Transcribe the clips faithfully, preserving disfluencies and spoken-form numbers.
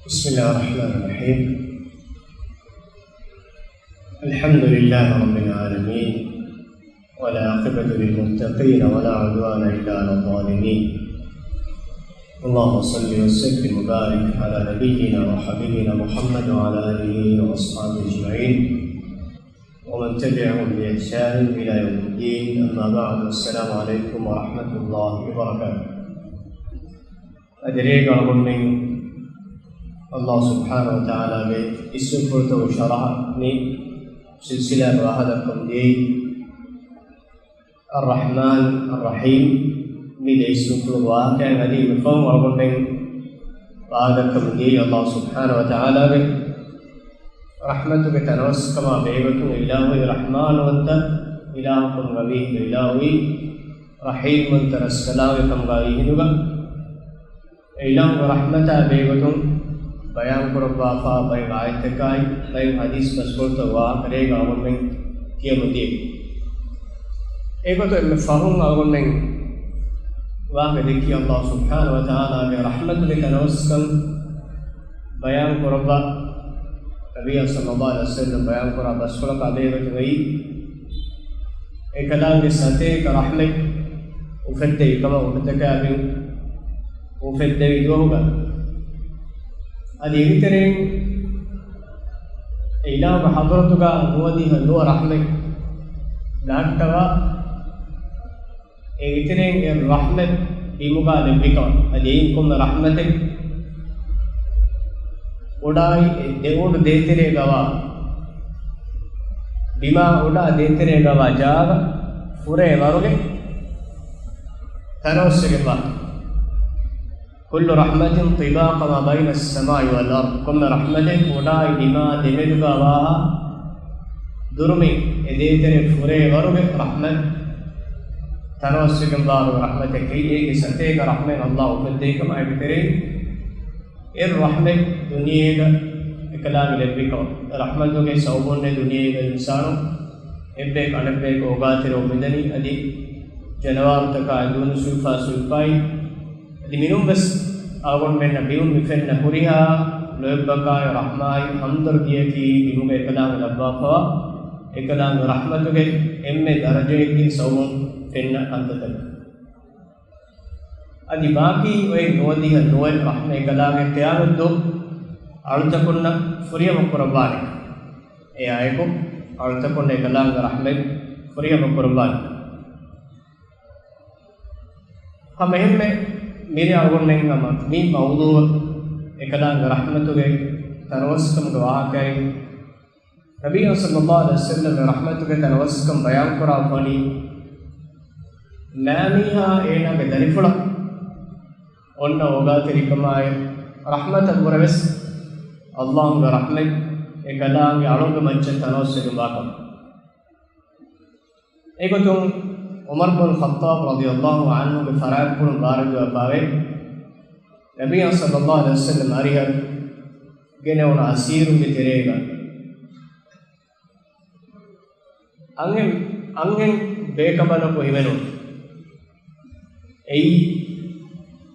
بسم الله الرحمن الرحيم. الحمد لله رب العالمين، والعاقبة للمتقين، ولا عدوان إلا على الظالمين. اللهم صل وسلم وبارك على نبينا وحبيبنا محمد وعلى آله وأصحابه أجمعين، ومن تبعهم بإحسان إلى يوم الدين. أما بعد، السلام عليكم ورحمة الله وبركاته. އަދި ރޭގަ އަޅުގަނޑުމެން އައްލާހު ސުބްޙާނަހު ވަތަޢާލާގެ އިސްމުފުޅުތަކުގެ ޝަރަޙަ މި ސިލްސިލާގެ ވާހަކަ ދައްކަމުން ދިޔައީ އައްރަޙްމާން، އައްރަޙީމް، މި ދެ އިސްމުފުޅުގެ ވާހަކައިން. އަދި މި ފަހުން އަޅުގަނޑުމެން ވާހަކަ ދައްކަމުން ދިޔައީ އައްލާހު ސުބްޙާނަހު ވަތަޢާލާގެ ރަޙްމަތުގެ ތަނަވަސްކަމާ ބެހޭގޮތުން އެ އިލާހު ރަޙްމާންވަންތަ އިލާހު ކަމުގަ ވީ ހިނދު، އިލާހު ވީ ރަޙީމްވަންތަ ރަސްކަލާނގެ ކަމުގަ ވީ ހިނދުގަ، އެ އިލާހުގެ ރަޙްމަތާ ބެހޭގޮތުން ބަޔާންކުރައްވާފާ ބައެއް އާޔަތްތަކާއި ބައެއް ޙަދީޘް ބަސްފުޅުތައް ވާހަކަ ރޭގަ އަޅުގަނޑުމެން ކިޔަމުން ދިޔައީ. އެގޮތުން އެންމެ ފަހުން އަޅުގަނޑުމެން ވާހަކަ ދެއްކީ އައްލާހު ސުބްޙާނަހު ވަތަޢާލާގެ ރަޙްމަތުގެ ތަނަވަސްކަން ބަޔާން ކުރައްވާ، ނަބިއްޔާ ޞައްލައްލާހު ޢަލައިހި ވަސައްލަމް ބަޔާން ކުރާ ބަސްފުޅަކާ ބެހޭގޮތުން އެއީ، އެކަލާނގެ ސަތޭކަ ރަޙްމަތް އުފެއްދެވި ކަމަށް އުޑުތަކާ ބިން އުފެއްދެވި ދުވަހުގަ، އަދި އޭގެތެރެއިން އެ އިލާހުގެ ޙަޟްރަތުގަ ނުވަދިހަ ނުވަ ރަޙްމަތް ލަހައްޓަވާ، އޭގެތެރެއިން އެ ރަޙްމަތް ބިމުގަ ލެއްވިކަމަށް، އަދި އެއިން ކޮންމެ ރަޙްމަތެއް އުޑާއި އެ ދެ އުޑު ދޭތެރޭގަވާ، ބިމާ އުޑާ ދޭތެރޭގަވާ ޖާގަ ފުރޭ ވަރުގެ ތަނަވަސްވެގެންވާ. كل رحمة طباق ما بين السماء والأرض. ކޮންމެ ރަޙްމަތެއް އުޑާއި ބިމާ ދެމެދުގަ ވާހާ ދުރުމިން އެ ދޭތެރެ ފުރޭ ވަރުގެ ރަޙްމަތް، ތަނަވަސްވެގެންވާ ރަޙްމަތެކޭ. އޭގެ ސަތޭކަ ރަޙްމަތް އައްލާހު އުފެއްދެވި ކަމަށް އޭގެ ތެރެއިން އެއް ރަޙްމަތް ދުނިޔޭގަ އެކަލާނގެ ލެއްވި ކަމަށް. ރަޙްމަތުގެ ސަބަބުންނޭ ދުނިޔޭގަ އިންސާނު އެއްބަޔަކު އަނެއްބަޔަކު އޯގާތެރިވަމުން މިދަނީ. އަދި ޖަނަވާރުތަކާ ދޫނު ސުވިފާ ސުވިފައި. އަދި މިނޫންވެސް އަޅުގަނޑުމެންނަށް ބިމުން މި ފެންނަ ހުރިހާ ލޯތްބަކާއި ރަޙްމާއި ހަމްދަރްދީއަކީ ބިމުގަ އެކަލާނގެ ލައްވާފަވާ އެކަލާނގެ ރަޙްމަތުގެ އެންމެ ދަރަޖައެއްގެ ސަބަބުން ފެންނަ ކަންތައްތަކެއް. އަދި ބާކީ އޮތް ނުވަދިހަ ނުވަ ރަޙްމަތް އެކަލާނގެ ޤިޔާމަތްދުވަހު އަޅުތަކުންނަށް ފުރިހަމަ ކުރައްވާނެ. އެއާއެކު އަޅުތަކުންނަށް އެކަލާނގެ ރަޙްމަތް ފުރިހަމަ ކުރައްވާނެ. ހަމަ އެހެންމެ މިރޭ އަޅުގަނޑުމެން ހަމަ މި މައުޟޫޢަށް އެކަލާނގެ ރަޙްމަތުގެ ތަނަވަސްކަމުގެ ވާހަކައިން ނަބިއްޔާ ޞައްލައްލާހު ޢަލައިހި ވަސައްލަމް ރަޙްމަތުގެ ތަނަވަސްކަން ބަޔާންކުރާފަ ވަނީ، މާމީހާ އޭނާގެ ދަރިފުޅަށް އޮންނަ އޯގާތެރިކަމާއި ރަޙްމަތަށްވުރެވެސް އައްލާހުގެ ރަޙްމަތް އެކަލާނގެ އަޅުންގެ މައްޗަށް ތަނަވަސްވެގެންވާކަމަށް. އެގޮތުން ޢުމަރު ބުން ޚައްޠާބް ރަޟިޔައްލާހު ޢަންހުގެ ފަރާތްޕުޅުން ވާރިދުވެފާވޭ، ނަބިއްޔާ ޞައްލައްލާހު ޢަލައިހި ވަސައްލަމް އަރިހަށް ގެނެވުނު އަސީރުންގެ ތެރޭގަ އަންހެން، އަންހެން ބޭކަނބަލަކު ހިމެނުން. އެއީ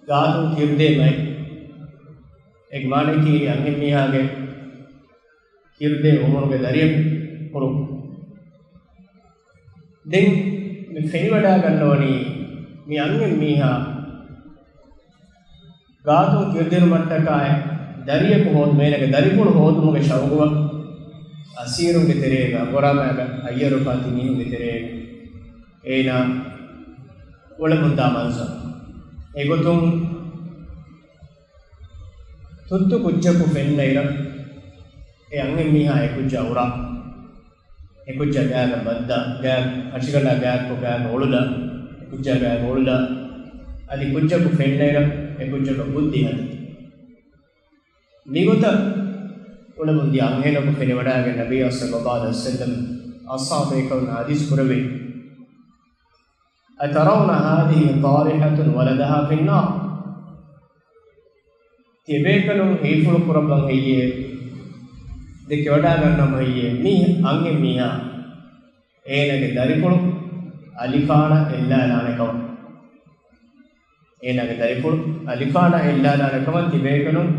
ގާތުން ކިރުދޭ މައެއް. އޭގެ މާނައަކީ އަންހެން މީހާގެ ކިރުދޭ އުމުރުގެ ދަރިއަކު ހުރުން. ދެން މި ފެނިވަޑައިގަންނަވަނީ މި އަންހެން މީހާ ގާތުން ކިރުދިނުމަށްޓަކާއި ދަރިއަކު ހޯދުމަށް އޭނާގެ ދަރިފުޅު ހޯދުމުގެ ޝައުގުވަ އަސީރުންގެ ތެރޭގަ ގޮރާމައިގަ ހައްޔަރުފާ ތިމީހުންގެ ތެރޭގަ އޭނާ އުޅެމުންދާ މަންޒަރު. އެގޮތުން ތުއްތު ކުއްޖަކު ފެންނައިރަށް އެ އަންހެން މީހާ އެ ކުއްޖާ އުރާ. އެ ކުއްޖާ ގާގަ ބައްދާ، ގާ ހަށިގަނޑާ ގާކޮށް ގާގަ އުޅުލާ، އެ ކުއްޖާ ގާގަ އުޅުލާ، އަދި ކުއްޖަކު ފެންނައިރަށް އެ ކުއްޖަކަށް ބުއްދި ހަދާ. މިގޮތަށް އުޅެމުންދިޔަ އަންހެނަކު ފެނިވަޑައިގެން ނަބިއްޔާ ޞައްލައްލާހު ޢަލައިހި ވަސައްލަމް އަޞްޙާބޭކަލުންނަށް ޙަދީޘް ކުރެއްވި، أترون هذه طارحة ولدها في النار؟ ތިޔަބޭކަލުން ހީފުޅު ކުރައްވަން ހެއްޔޭ؟ ދެކެވަޑައިގަންނަމު ހެއްޔޭ؟ މީ އަންހެން މީހާ އޭނާގެ ދަރިފުޅު އަލިފާނަށް އެއްލާލާނެ ކަމަށް. އޭނާގެ ދަރިފުޅު އަލިފާނަށް އެއްލާލާނެ ކަމަށް ތިބޭކަލުން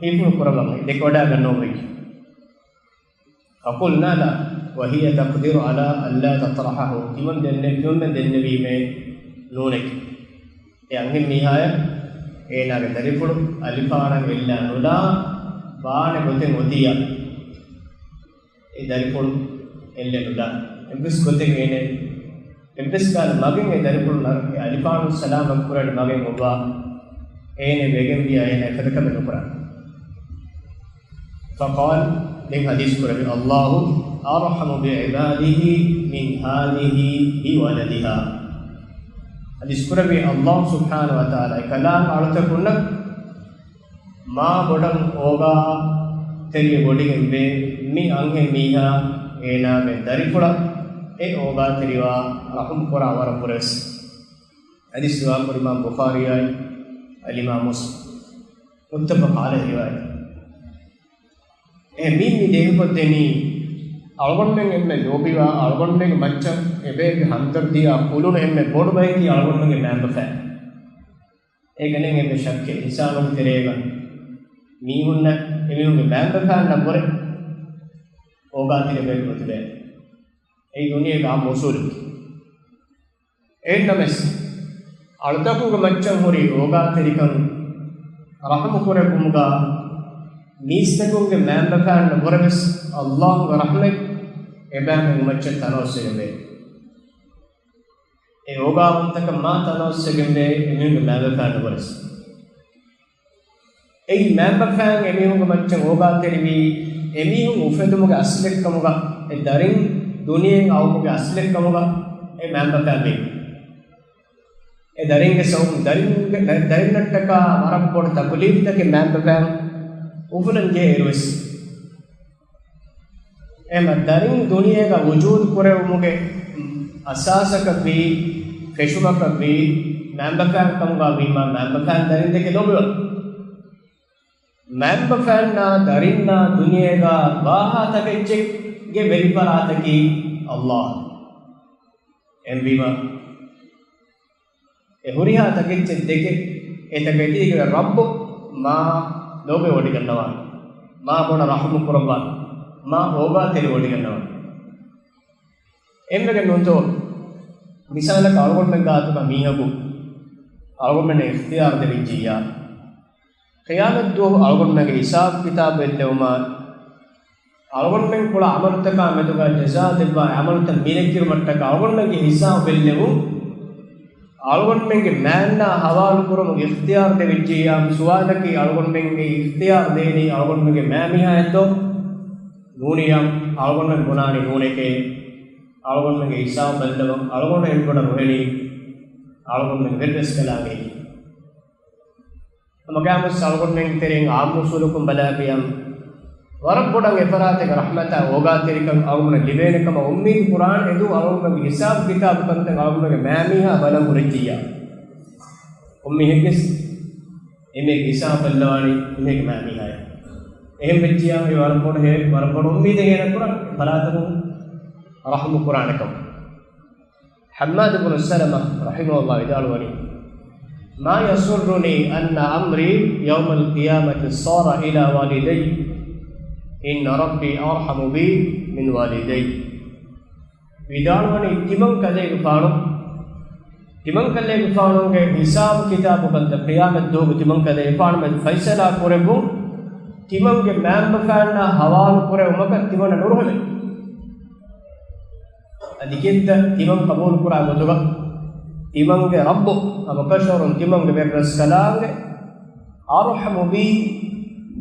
ހީފުޅު ކުރައްވަން ދެކެވަޑައިގަންނަވަން ވެއްޖެ. فقلنا لا، وهي تقدر على ألا تطرحه. ތިމަން ދެންނެ-، ތިމަންމެން ދެންނެވީމޭ ނޫނެކޭ. އެ އަންހެން މީހާޔަށް އޭނާގެ ދަރިފުޅު އަލިފާނަށް އެއްލާ ނުލާ، ވާނެ ގޮތެއް އޮތިއްޔާ، އެ ދަރިފުޅު އެއްލެ ނުލާ. އެއްވެސް ގޮތެއް އޭނެ، އެއްވެސް ކަހަލަ މަގެއް އެ ދަރިފުޅު ނަރ-، އެ އަލިފާނު ސަލާމަތް ކުރާނެ މަގެއް އޮއްވާ، އޭނެ ވެގެން ވިޔާ އޭނަ އެފަދަ ކަމެއް ނުކުރާ. فقال، ދެން ޙަދީޘް ކުރެއްވި، الله أرحم بعباده من هذه بولدها. ޙަދީޘް ކުރެއްވި، ﷲ ސުބްޙާނަހޫ ވަތަޢާލާ އެކަލާނގެ އަޅުތަކުންނަށް މާ ބޮޑަށް އޯގާތެރިވެވޮޑިގެންވޭ މި އަންހެން މީހާ އޭނާގެ ދަރިފުޅަށް އެ އޯގާތެރިވާ ރަޙުމް ކުރާ ވަރަށް ބުރަވެސް. ޙަދީޘް ރިވާކުރި އިމާމް ބުޚާރީއާއި އަލްއިމާމް މުސްލިމް. މުއްތަފަޤު ޢަލައިހި ރިވާޔަތެއް. އެ މީން މި ދޭހަކޮށްދެނީ، އަޅުގަނޑުމެން އެންމެ ލޯބިވާ، އަޅުގަނޑުމެންގެ މައްޗަށް އެބައިގެ ހަމްދަރްދީއާ ކުލުނު އެންމެ ބޮޑު ބައެކީ އަޅުގަނޑުމެންގެ މައިންބަފައިން. އޭގަ ނެތް އެންމެ ޝައްކެއް، އިންސާނުންގެ ތެރޭގަ މީހުންނަށް އެމީހުންގެ މައިންބަފައިންނަށްވުރެ އޯގާތެރި ބައެއް ނުތިބޭ. އެއީ ދުނިޔޭގެ އާއްމު އުސޫލަކީ. އެހެންނަމަވެސް، އަޅުތަކުގެ މައްޗަށް ހުރި އޯގާތެރިކަން ރަޙުމު ކުރެއްވުމުގަ މީސްތަކުންގެ މައިންބަފައިންނަށްވުރެވެސް ﷲ ގެ ރަޙްމަތް އެބައިމީހުންގެ މައްޗަށް ތަނަވަސްވެގެންވޭ. އެ އޯގާވަންތަކަން މާ ތަނަވަސްވެގެންވޭ އެމީހުންގެ މައިންބަފައިންނަށްވުރެސް. އެއީ މައިންބަފައިން އެމީހުންގެ މައްޗަށް އޯގާތެރިވީ، އެމީހުން އުފެދުމުގެ އަސްލެއްކަމުގަ، އެ ދަރިން ދުނިޔެއިން އައުމުގެ އަސްލެއްކަމުގަ އެ މައިންބަފައިން ވީ. އެ ދަރިންގެ ސަބަބުން ދަރިންގެ-، ދަރިންނަށްޓަކާ ވަރަށް ބޮޑު ތަކުލީފްތަކެއް މައިންބަފައިން އުފުލަން ޖެހޭ އިރުވެސް. އެހެންމަ ދަރިން ދުނިޔޭގަ ވުޖޫދު ކުރެވުމުގެ އަސާސަކަށްވީ، ފެށުމަކަށްވީ، މައިންބަފައިން ކަމުގަ ވީމާ، މައިންބަފައިން ދަރިން ދެކެ ލޯބިވަން. މައިންބަފައިންނާ ދަރިންނާ ދުނިޔޭގަ ވާހާ ތަކެއްޗެއްގެ ވެރިފަރާތަކީ ﷲ. އެހެންވީމާ، އެ ހުރިހާ ތަކެއްޗެއް ދެކެ، އެ ތަކެތީގެ ރައްބު މާ ލޯބިވޮޑިގަންނަވާނެ، މާ ބޮޑަށް ރަޙުމު ކުރައްވާނެ، މާ އޯގާތެރިވޮޑިގަންނަވާނެ. އެހެންވެގެން ނޫންތޯ، މިސާލަކަށް އަޅުގަނޑުމެން ގާތުގަ މީހަކު އަޅުގަނޑުމެންނަށް އިޚްތިޔާރު ދެވިއްޖިއްޔާ، ޤިޔާމަތްދުވަހު އަޅުގަނޑުމެންގެ ހިސާބު ކިތާބު ބެއްލެވުމަށް، އަޅުގަނޑުމެން ކުޅަ ޢަމަލުތަކާ މެދުގަ ޖަޒާ ދެއްވާ ޢަމަލުތައް މިލެއްކިރުމަށްޓަކާ އަޅުގަނޑުމެންގެ ހިސާބު ބެއްލެވުން، އަޅުގަނޑުމެންގެ މައިންނާ ހަވާލު ކުރުމުގެ އިޚްތިޔާރު ދެވިއްޖިއްޔާ، ސުވާލަކީ އަޅުގަނޑުމެންގެ އިޚްތިޔާރު ދޭނީ އަޅުގަނޑުމެންގެ މައިމީހާއަށްތޯ؟ ނޫނިއްޔާ، އަޅުގަނޑުމެން ބުނާނީ ނޫނެކޭ. އަޅުގަނޑުމެންގެ ހިސާބު ބައްލަވަން އަޅުގަނޑު އެންމެ ބޮޑަށް ރުހެނީ އަޅުގަނޑުމެންގެ ވެރިރަސްކަލާނގެ. ހަމަ ގާމުސް އަޅުގަނޑުމެންގެ ތެރެއިން ޢާއްމު އުސޫލަކުން ބަލާފިޔަން، ވަރަށް ބޮޑަށް އެފަރާތެއްގެ ރަޙްމަތާ އޯގާތެރިކަން އަޅުގަނޑަށް ލިބޭނެ ކަމަށް އުއްމީދު ކުރާނެ އެދު އަޅުގަނޑުމެންގެ ހިސާބު ކިތާބު ކަންތައް އަޅުގަނޑުމެންގެ މައިމީހާ ބަލަން ހުރެއްޖިއްޔާ. އުއްމީހެއްގެސް އެމީހެއްގެ ހިސާބު ބައްލަވާނީ އެމީހެއްގެ މައިމީހާއެއް. އެހެން ވެއްޖިއްޔާ މި ވަރަށް ބޮޑު ހޭ-، ވަރަށް ބޮޑު އުއްމީދެއް ހޭނަ ކުރާނެ އެ ފަރާތަކުން ރަޙުމު ކުރާނެ ކަމަށް. ޙައްމާދު ބުނު ސަލަމަ ރަޙިމަހުﷲ ވިދާޅުވަނީ، ما يسرني أن أمري يوم القيامة صار إلى والدي، إن ربي أرحم بي من والدي. ވިދާޅުވަނީ، ތިމަން ކަލޭގެފާނު، ތިމަން ކަލޭގެފާނުގެ ހިސާބު ކިތާބު ކަންތައް، ޤިޔާމަތް ދުވަހު ތިމަން ކަލޭގެފާނު މެދު ފައިސަލާ ކުރެއްވުން، ތިމަންގެ މައިންބަފައިންނާ ހަވާލު ކުރެވުމަކަށް ތިމަންނަށް ނުރުހެލެ. އަދި ގެއްލަ ތިމަން ޤަބޫލު ކުރާ ގޮތުގަ، ތިމަންގެ ރައްބު ހަމަކަށަވަރުން ތިމަންގެ ވެރިރަސްކަލާނގެ، أرحم بي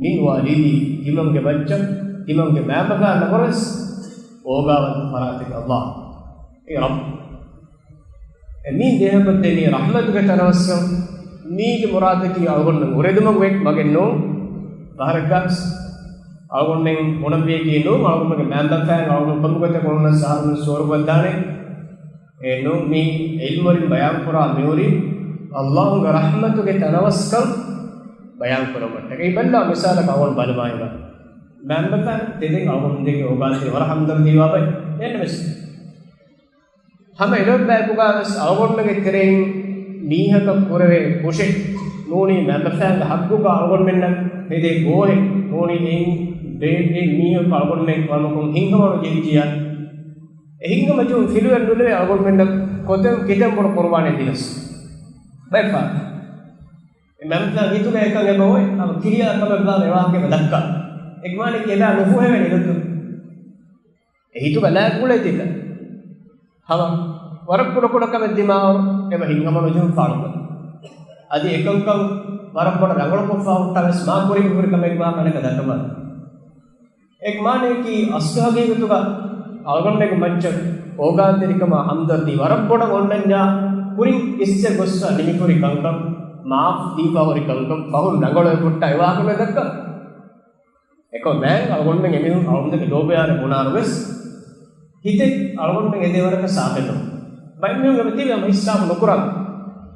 من والدي، ތިމަންގެ މައްޗަށް، ތިމަންގެ މައިންބަފައިންނަށްވުރެސް އޯގާވަންތަ ފަރާތެއް ﷲ. އެ ރައްބު. އެ މީ ދޭހަކޮށްދެނީ ރަޙްމަތުގެ ތަނަވަސްކަން. މީގެ މުރާދަކީ އަޅުގަނޑު އުރެދުމަށް ވެ މަގެއް ނޫން، ފަހަރެއްގަސް އަޅުގަނޑުމެން ބުނަންވީކީ ނޫން، އަޅުގަނޑުމެންގެ މައިންބަފައިން އަޅުގަނޑު ކޮންމެ ގޮތަކަށް އޮންނަ ސާރުމެން ސުވަރުގަދާނެ. އެ ނޫން، މީ ޢިލްމުވެރިން ބަޔާންކުރާ މިހުރީ ﷲ ގެ ރަޙްމަތުގެ ތަނަވަސްކަން ބަޔާންކުރުމަށްޓަކައި. ބައްލާ މިސާލަކަށް އަޅުގަނޑު ބަލަމާއިގަ މައިންބަފައިން ތެދެއް އަޅުގަނޑު ދެކެ އޯގާތެރި ވަރަށް ހަމްދަރްދީވާ ބައެއް. އެހެންނަމަވެސް ހަމަ އެލޮއެއްބަޔަކުގަވެސް އަޅުގަނޑުމެންގެ ތެރެއިން މީހަކަށް ކުރެވޭ ކުށެއް، ނޫނީ މައިންބަފައިންގެ ހައްގުގަ އަޅުގަނޑުމެންނަށް ހެދޭ ގޯހެއް ނޫނީ އެއިން ބޭއްވި މީހަކު އަޅުގަނޑުމެން ވަމަކުން ހިތްހަމަނުޖެހިއްޖިއްޔާ، އެ ހިތްހަމަޖެހުން ފިލުވެ ނުލެވޭ އަޅުގަނޑުމެންނަށް ކޮތަން ކިތަން ބޮޑު ޤުރުބާނެއް ދިނަސް. ބައެއް ފަހަރު އެ މައިންބަފައިން ހިތުގަ އެކަން އެބަ އޮތް، އަދި ކިރިޔާ ކަމެއް ބާ އެ ވާހަކަ އެބަ ދައްކާ. އެ މާނަ އެބަ ނުފުހެވެނީ ދުއްތު. އެ ހިތުގަ ލާގުޅޭތީތަ؟ ހަމަ ވަރަށް ކުޑަކުޑަ ކަމެއް ދިމާވަރު އެބަ ހިތްހަމަނުޖެހުން ފާޅުކޮށް. އަދި އެކަންކަން ވަރަށް ބޮޑަށް ރަނގަޅުކޮށްފާ ހުއްޓާވެސް މާ ކުރިން ހުރި ކަމެއް ވާ ކަނެކަ ދައްކަމާ. އެ މާނަޔަކީ އަސްލު ހަގީގަތުގަ އަޅުގަނޑުމެންގެ މައްޗަށް އޯގާތެރިކަމާ ހަމްދަރްދީ ވަރަށް ބޮޑަށް އޮންނަންޏާ ކުރިން އިސްއެއް ގޮއްސަ ނިމިފުރި ކަންކަން، މާފް ދީފާ ހުރި ކަންކަން، ފަހުން ރަނގަޅުވެ ހުއްޓާ އެ ވާހަކަ ދައްކާ. އެކަމް މާތް އަޅުގަނޑުމެން އެމީހުން އަޅުގަނޑުމެންގެ ލޯބިވާނެ ބުނާރުވެސް ހިތެއް އަޅުގަނޑުމެން އެދޭ ވަރަކަށް ސާފެއް ނޫން. ބައެއް މީހުން އެބަ ތިބި ހަމަ ހިސާބު ނުކުރާ.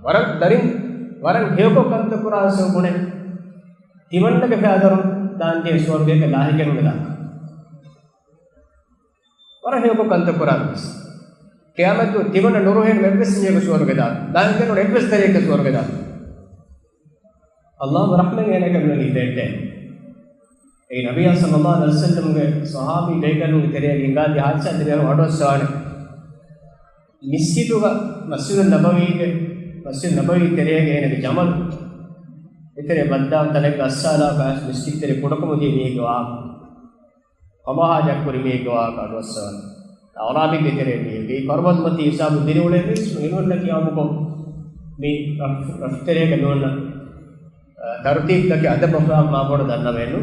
ވަރަށް ދަރިން، ވަރަށް ހެޔޮކޮށް ކަންތައް ކުރާ ސަބަބުން ތިމަންނަގެ ފައިދަރުން ދާންޖެހޭ ސުވަރުގޭގެ ލާހިކެއް ނުދާ. ވަރަށް ހެޔޮކޮށް ކަންތައް ކުރާ ވެސް. ޤިޔާމަތު ތިމަންނަ ނުރުހޭނު އެއްވެސް މީހަކު ސުވަރުގެ ދާ. ލާހިކެއް ނޫން އެއްވެސް ތެރެއަކަށް ސުވަރުގެ ދާ. އައްލާހުގެ ރަޙްމަތް އޭނަ ކަމެއް ނުހިފޭއްޓޭ. އެއީ ނަބިއްޔާ ޞައްލައްލާހު ޢަލައިހި ވަސައްލަމްގެ ޞަޙާބީ ބޭކަލުންގެ ތެރެއަކީ ހިނގާދިޔަ ޙާދިސާ ދެމިހާރު އަޑުއައްސަވާނެ. މިސްކިތުގަ މަސްޖިދު ނަބަވީގެ، މަސްޖިދު ނަބަވީ ތެރޭގަ އޭނަގެ ޖަމަލު އެތެރެ ބައްދާ ތަނެއްގަ އައްސާލާ ބާސް މިސްކިތު ތެރެ ކުޑަކަމުދީ މީހެއްގެ ވާހަކަ. ކަމާ ހާޖަތް ކުރި މީހެއްގެ ވާހަކަ އަޑުއައްސަވާނެ. އަޢުރާބީގެ ތެރޭ މީހެއްގެ ކަރުބަލް މަތީ ހިސާބު ދިރިއުޅޭ މީސް އިންވަންނަކީ އާއްމުކޮށް މި ރަފް، ރަފްތެރޭގަ ނުވަންނަ ތަރުތީބުތަކެއް އަދަބު އަޚްލާޤު މާބޮޑަށް ދަންނަވައެއްނު.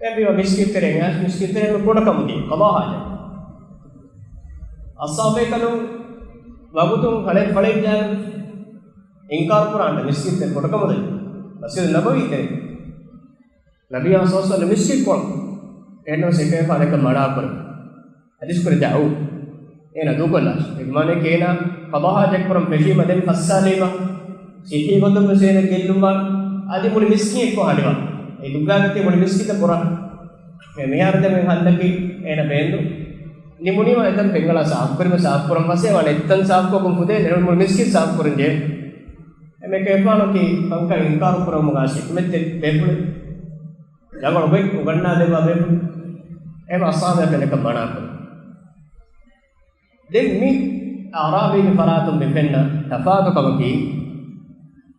އެ މީހާ މިސްކިތް ތެރެއިން އައިސް މިސްކިތް ތެރެއިން ކުޑަކަމުދީ ކަމާ ހާޖަތް. އަޞްޙާބޭކަލުން ވަގުތުން ހަޅޭ ފަޅެއްޖާ އިންކާރު ކުރާންޓަ މިސްކިތް ތެރެ ކުޑަކަމުދީ. މަސްޖިދު ނަބަވީ ތެރެ. ނަބިއްޔާ ޞައްލައްލާހު ޢަލައިހި ވަސައްލަމް މިސްކިތްކޮޅު އެހެންނަމަވެސް އެކަލޭގެފާނު އެކަން މަނާކުރޭ. ޙަދީޘް ކުރެއްވި ދައު. އޭނާ ދޫކޮށްލާށި. އޭގެ މާނައަކީ އޭނާ ޤަޟާ ޙާޖަތް ކުރަން ފެށީމަ ދެން ފައްސާލީމަ ޞިއްޙީ ގޮތުން ވެސް އޭނަ ގެއްލުންވާނެ. އަދި މުޅި މިސްކިތްކޮޅު ހަނިވާ. އެ ދުއްވާގަތީ މުޅި މިސްކިތަށް ބުރާ. މި މިހާރު ދެން މި ހަނދަކީ އޭނަ ބޭނުން. ނިމުނީމަ އެތަން ފެންގަޅާ ސާފުކުރީމަ ސާފުކުރަން ފަސޭހަވާނެ. އެތަން ސާފުކޮށް ފުދޭ ނެރުން މުޅި މިސްކިތް ސާފުކުރަން ޖެހޭ. އެމެކޭފާނަކީ ކަންކަން އިންކާރު ކުރަމުގާ ޝިކްމަތްތެރި ބޭފުޅެއް. ރަނގަޅު ގޮތް އުގަންނާދެއްވާ ބޭފުޅެއް. އެހެން އަޞްޙާބޭކަލުން އެކަން މަނާކުރޭ. ދެން މި އަޢުރާބީގެ ފަރާތުން މި ފެންނަ ތަފާތު ކަމަކީ،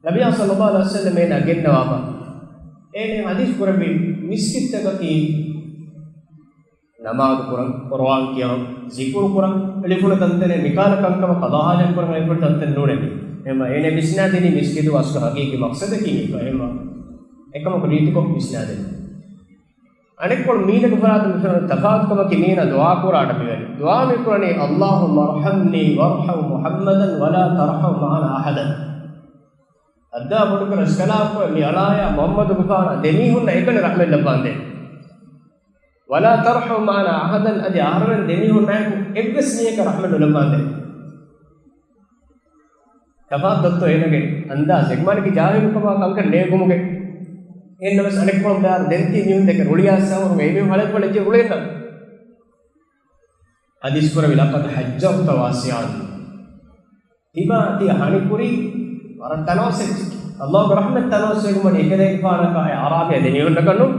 ނަބިއްޔާ ޞައްލައްލާހު ޢަލައިހި ވަސައްލަމް އޭނާ ގެންނަވާފަ. އޭނަ ޙަދީޘް ކުރެއްވި މިސްކިތްތަކަކީ ނަމާދު ކުރަން، ޤުރުއާން ކިޔަން، ޒިކުރު ކުރަން އެޅިފުޅު ތަންތަނެއް، މިކަހަލަ ކަންކަމަށް ޤަޟާ ޙާޖަތް ކުރަން އެޅިފުޅު ތަންތަން ނޫނޭ. އެހެންވީމަ އޭނަ ވިސްނާދިނީ މިސްކިތު އަސްލު ހަގީގީ މަޤްޞަދަކީ މީކަ. އެހެންވީމަ އެކަމަކު ރީތިކޮށް ވިސްނާދެން. އަނެއްކޮޅު މީނަގެ ފަރާތުން މިފެނުނު ތަފާތުކަމަކީ މީނަ ދުޢާ ކުރާ އަޑަ މިވެނި. ދުޢާ މި ކުރަނީ، اللهم ارحمني وارحم محمدا ولا ترحم معنا أحدا. އައްދާ ބޮޑުކުރަ ސަލާމްކޮށް މި އަޅާޔާ މުޙައްމަދުގެފާނާ ދެމީހުންނަށް އެކަނި ރަޙްމަތް ލައްވާނދޭ. ولا ترحم معنا أحدا، އަދި އަހަރުމެން ދެމީހުންނާއެކު އެއްވެސް މީހަކަށް ރަޙްމަތް ނުލައްވާނދޭ. ތަފާތު ދޮއްތޯ އޭނަގެ އަންދާޒު؟ އެކަމަކީ ޖާހިލުކަމާ ކަންކަން ނޭނގުމުގެ. އެހެންނަމަވެސް އަނެއްކޮޅުން ބާރު ދެން ތި މީހުން ދެކެ ރުޅިއައިސް އަހަރު އެމީހުން ހަޅޭފަޅެއްޖެ ރުޅޭނަން. ޙަދީޘް ކުރެއްވި، لقد هجرت واسعا. ތިބާ ތިޔަ ހަނިކުރީ ވަރަށް ތަނަވަސް އެއްޗެއް. އައްލާހުގެ ރަޙްމަތް ތަނަވަސްވެގެންވަނީ އެކަލޭގެފާނަކާ އެ އަޢުރާބީ ދެމީހުންނަކަށް ނޫން.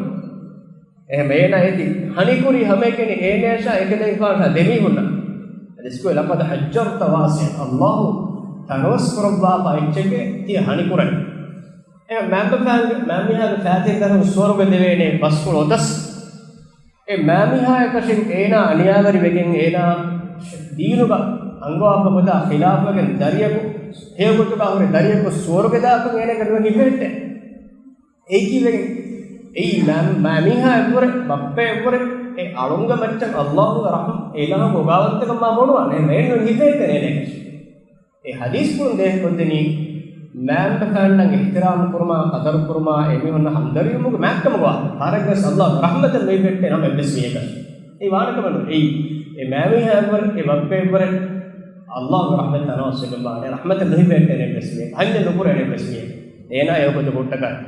އެހެން އޭނާ އޭތި ހަނިކުރީ ހަމައެކަނި އޭނަޔަށާ އެކަލޭގެފާނަށާ ދެމީހުންނަށް. ޙަދީޘް ކުރެއްވި، لقد هجرت واسعا. އައްލާހު ތަނަވަސް ކުރައްވާފަ އެއްޗެކޭ ތިޔަ ހަނިކުރަނީ. އެ މައިންބަފައިންގެ، މައިންބަފައިންގެ ފައިތިން ދަރުން ސުވަރުގެ ދެވޭނެ ބަސްފުޅު އޮތަސް، އެ މައިންބަފައިން އޭނާ އަނިޔާވެރިވެގެން އޭނާ ދީނުގަ އަންގަވާފަ ގޮތާ ޚިލާފުވެގެން ދަރިޔަކު، ހެޔޮ ގޮތުގަ ހުރި ދަރިޔަކު ސުވަރުގެ ދާކަން އޭނަގެ ނުވެ ހިފެހެއްޓޭ. އެއީކީ ވެގެން، އެއީ މަ، މަ، މީހާ އެއްވުރެ، ބައްޕަ އެއްވުރެ، އެ އަޅުންގެ މައްޗަށް އައްލާހުގެ ރަޙްމަ، އެ އިލާހުގެ އޮގާވަންތަކަން މާ ބޮޑުވާނެ، އެހެން ނުވެ ހިފެހެއްޓޭ އޭނަގެ. އެ ޙަދީޘްފުޅުން ދޭހަކޮށްދެނީ، މައިންބަފައިންނަށް އިޙްތިރާމް ކުރުމާ، ޤަދަރު ކުރުމާ، އެމީހުންނަށް ހަމްދަރްދީވުމުގެ މާތްކަމުގަ ވާހަކަ. ފަހަރެއްގަސް އައްލާހުގެ ރަޙްމަތަށް ނުހިފެހެއްޓޭ ނަމަ އެއްވެސް މީހަކަށް. އެއީ ވާނެ ކަމެއް ނޫން. އެއީ، އެ މައިންބަފައިން އެއްވުރެ، އެ ބައްޕަ އެއްވުރެ، އައްލާހުގެ ރަޙްމަތަށް ތަނަވަސްވެގެންވާނެ، ރަޙްމަތަށް ނުހިފެހެއްޓޭ އެއްވެސް މީހަކަށް. އަންޏެއް ނުކުރޭ އެއްވެސް މީހަކަށް. އޭނާ އެވަގުތު ހުއްޓަކަށް.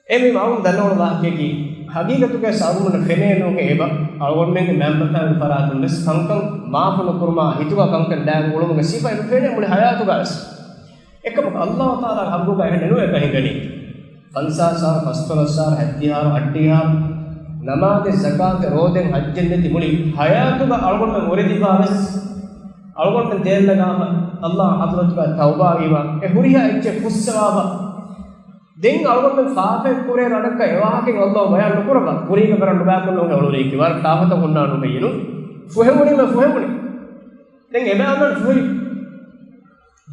އެ މި މައުން ދަންނަވަން ވާހަކައަކީ، ހަގީގަތުގައި ސައުމުން ފެނޭ ނޫން އެބަ، އަޅުގަނޑުމެންގެ މައިންބަފައިންގެ ފަރާތުން ވެސް ކަންކަން މާފު ނުކުރުމާ، ހިތުގަ ކަންކަން ލާން އުޅުމުގެ ސިފަ އެބަ ފެނޭ މުޅި ހަޔާތުގަވެސް. އެކަމަކު އައްލާހު ތަޢާލާގެ ޙައްޤުގަ އެހެން ނުވޭ ކަހިގަނީ. ފަންސާސް އަހަރު، ފަންސަވަސް އަހަރު، ހަތްދިހަ އަހަރު، އަށްޑިހަ އަހަރު، ނަމާދެއް، ޒަކާތެއް، ރޯދައެއް، ޙައްޖެއް ނެތި މުޅި ޙަޔާތުގަ އަޅުގަނޑުމެން އުރެދިފާވެސް، އަޅުގަނޑުމެން ދޭން ނަގާފަ، އައްލާހު ޙަޟްރަތުގަ ތައުބާވީމަ، އެ ހުރިހާ އެއްޗެއް ފުއްސަވާފަ، ދެން އަޅުގަނޑުމެން ފާފައެއް ކުރޭ ރަނގަޅަށް އެވާހަކައެއް އައްލާހު ބަޔާން ނުކުރައްވާ. ކުރީގެ ވަރަށް ނުބައިކުންނަ އޮޅުނީކީ ވަރަށް ފާފަތައް ހުންނާނު ހެއްޔެނު؟ ފުހެވުނީމަ ފުހެވުނީ. ދެން އެބައިމީހުން ފުހެވި.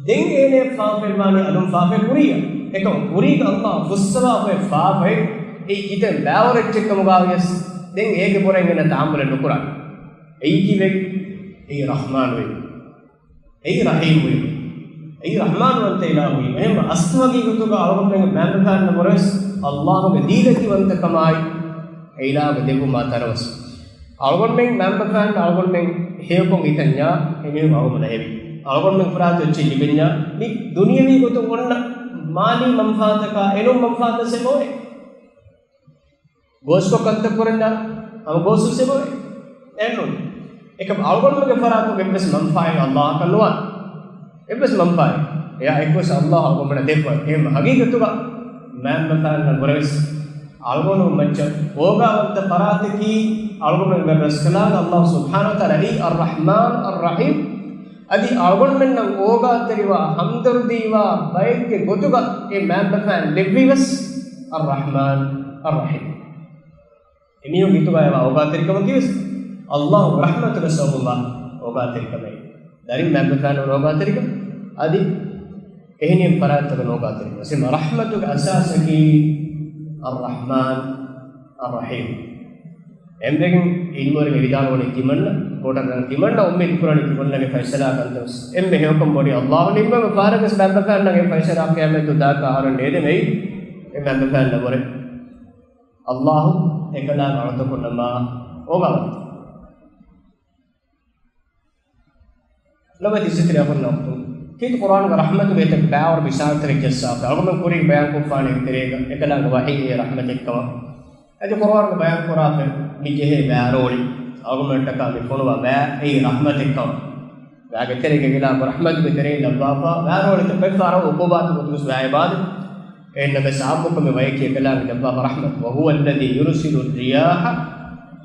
ދެން އޭނަ ފާފައެއް ވާނީ އަލުން ފާފައެއް ކުރިއްޔާ. އެކަމަކު ކުރީގަ އައްލާހު ފުއްސަވާފައި ފާފައެއް އެއީ ކިތައް ބާވަރު އެއްޗެއް ކަމުގަ ވިޔަސް ދެން އޭގެ ބުރައިން އޭނަ ތަޙައްމަލެއް ނުކުރާނެ. އެއީ ކީއްވެ؟ އެއީ ރަޙްމާން ވެ. އެއީ ރަޙީމް ވީމަ. އެއީ ރަޙްމާންވަންތަ އިލާހު ވީމަ. އެހެންވެ އަސްލު ހަގީގަތުގަ އަޅުގަނޑުމެންގެ މައިންބަފައިންނަށް ވުރެވެސް އައްލާހުގެ ދީލަތިވަންތަކަމާއި އެ އިލާހުގެ ދެއްވުމާ ތަނަވަސް. އަޅުގަނޑުމެން މައިންބަފައިން އަޅުގަނޑުމެން ހެޔޮކޮށް ހިތަންޏާ އެމީހުން އަޅުގަނޑު ހެވި. އަޅުގަނޑުމެން ފަރާތު އެއްޗެއް ލިބެންޏާ މި ދުނިޔަވީ ގޮތުން އޮންނަ މާލީ މަންފާތަކާ އެނޫން މަންފާތައް ސެބޯއެ. ގޯސްކޮށް ކަންތައް ކުރަންޏާ ހަމަ ގޯސް ސެބޯއެ. އެއްނޫން. އެކަމް އަޅުގަނޑުމެންގެ ފަރާތުން އެއްވެސް މަންފާއެއް އައްލާހަކަށް ނުވާނެ. އެއްވެސް މަންފާއެއް. އެއާ އެއްވެސް އައްލާހު އަޅުގަނޑަށް ދެއްވަން. އެހެން ހަގީގަތުގަ މައިންބަފައިންނަށް ވުރެވެސް އަޅުގަނޑު މައްޗަށް އޯގާވަންތަ ފަރާތަކީ އަޅުގަނޑުމެން ރަސްކަލާނގެ އައްލާހު ސުބްޙާނަހު ވަތަޢާލާ އެއީ އައްރަޙްމާން އައްރަޙީމް. އަދި އަޅުގަނޑުމެންނަށް އޯގާތެރިވާ، ހަމްދަރުދީވާ ބައެއްގެ ގޮތުގަ އެ މައިންބަފައިން ލެއްވީވެސް އައްރަޙްމާން އައްރަޙީމް. އެމީހުން ހިތުގައިވާ އޯގާތެރިކަމަކީވެސް އައްލާހު ރަޙްމަތުގެ ސަބަބުންވާ އޯގާތެރިކަމެއް. ދަރިން މައިންބަފައިން އޯގާތެރިކަން އަދި އެހެނިހެން ފަރާތްތަކުން އޯގާތެރިކަން. އެހެން ރަޙްމަތުގެ އަސާސަކީ އައްރަޙްމާން އައްރަޙީމް. އެންމެގެން އިލްމުވެރިން ވިދާޅުވަނީ ތިމަންނަ، ބޯޓަށް ތިމަންނަ އުއްމީދު ކުރަނީ ތިމަންނަގެ ފައިސަލާ ކަންތައް ވެސް. އެންމެ ހެޔޮކަން ބޮޑީ އައްލާހު ނިންމަމެ ފާރަގަސް މައިންބަފައިންނަށް އެ ފައިސަލާ ޤިޔާމަތް ދުވަހަކަށް އަހަރުން ނޭދެމެއި އެ މައިންބަފައިންނަށް ވުރެ. އައްލާހު އެކަލާނގެ އަޅުތަކުންނަށް މާ އޯގާވަންތަ. ލޮބުވެތި އިއްޒަތްތެރި އަޚުންނާ އުޚްތުން، ކީރިތި ޤުރްއާނުގަ ރަޙްމަތުގެ އެތައް ބައިވަރު މިސާލުތަކެއް ޖައްސާފަ. އަޅުގަނޑުމެން ކުރީގަ ބަޔާންކޮށްފާނެ ތެރޭގަ އެކަލާނގެ ވަޙީ އެ ރަޙްމަތެއްކަމަށް. އަދި ޤުރްއާނުގަ ބަޔާންކުރާފަ މި ޖެހޭ ބައިވަރު އޮޅި. އަޅުގަނޑުމެންޓަކާ މި ފޮނުވާ ބައި އެއީ ރަޙްމަތެއްކަމަށް. ވައިގެ ތެރޭގަ އެކަލާނގެ ރަޙްމަތުގެ ތެރެއިން ލައްވާފަ ބައިވަރު އޮޅިތައް ބައެއް ފަހަރަށް އުޤޫބާތު ގޮތުގަސް ވައި އިބާދަތް. އެހެންނަމަވެސް އާއްމުކަމެއް ވައިކީ އެކަލާނގެ ލައްވާފަ ރަޙްމަތު. وهو الذي يرسل الرياح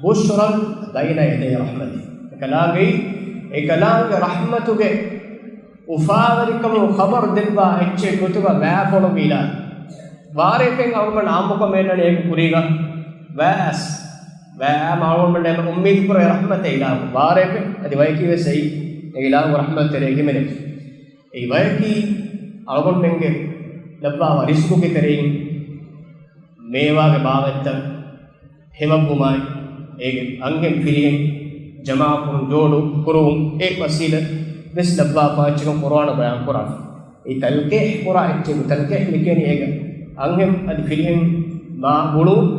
بشرا بين يدي رحمته. އެކަލާނގެ، އެކަލާނގެ ރަޙްމަތުގެ އުފާވެރިކަމުން ޚަބަރު ދެއްވާ އެއްޗެއް ގޮތުގަ ވައި ފޮނުވީލާ. ވާރޭފެން އަޅުގަނޑު އާއްމުކަމެއް އަންނަނީ އޭގެ ކުރީގަ ވައި އަސް. ވައި އާ އަޅުގަނޑުމެން އުއްމީދު ކުރޭ ރަޙްމަތެއް އިލާހު. ވާރޭފެން އަދި ވައިކީވެސް އެއީ އެ އިލާހު ރަޙްމަތު ތެރޭ ހިމެނޭ. އެއީ ވަޔަކީ އަޅުގަނޑުމެންގެ ލައްވާފަ ރިޒްޤުގެ ތެރެއިން މޭވާގެ ބާވަތްތައް ހެވައްވުމާއި، އޭގެ އަންހެން ފިރިހެން ޖަމާކުރުން، ޖޯޑު ކުރުވުން، އެ ވަސީލަތް ވެސް ލައްވާފަ އެއްޗެއް ކަމަށް ޤުރްއާނު ބަޔާން ކުރާފަ. އެ ތަލްޤީޙް ކުރާ އެއްޗެއް، ތަލްޤީޙް މި ކިޔަނީ އޭގެ އަންހެން އަދި ފިރިހެން މާ ގުޅުވުން.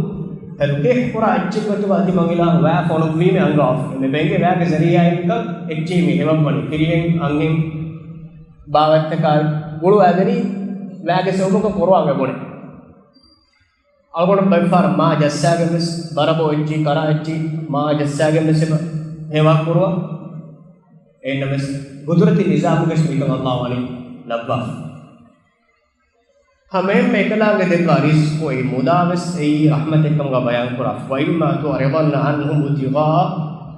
ތަލްޤީޙް ކުރާ އެއްޗެއް ގޮތުގަ އަދި މަން އިލާހު ވައި ފޮނުއްވީމޭ އަންގާފަ. މި ބެންގެ ވައިގެ ޒަރީޢާއިން އެއްޗެހި މި ހެވައްވަނީ. ފިރިހެން އަންހެން ބާވަތްތަކާ ގުޅުވާދެނީ ވައިގެ ސަބަބުން ކަމަށް ޤުރްއާން އެބުނޭ. އަޅުގަނޑު ބައެއް ފަހަރަށް މާ ޖައްސާގެން ވެސް، ބަރަބޯ އެއްޗި، ކަރާ އެއްޗި، މާ ޖައްސާގެން ވެސް އެބަ ހެވާ ކުރުވާ. އެހެންނަމަވެސް، ގުދުރަތީ ނިޒާމުގަސް މިކަން އައްލާހު ވަނީ ލައްވާފަ. ހަމައެހެންމެ އެކަލާނގެ ދެއްވާ ރިޒްޤު އެއީ މުދާވެސް އެއީ ރަޙްމަތެއްކަމުގަ ބަޔާންކުރާ. وإما تعرضن عنهم ابتغاء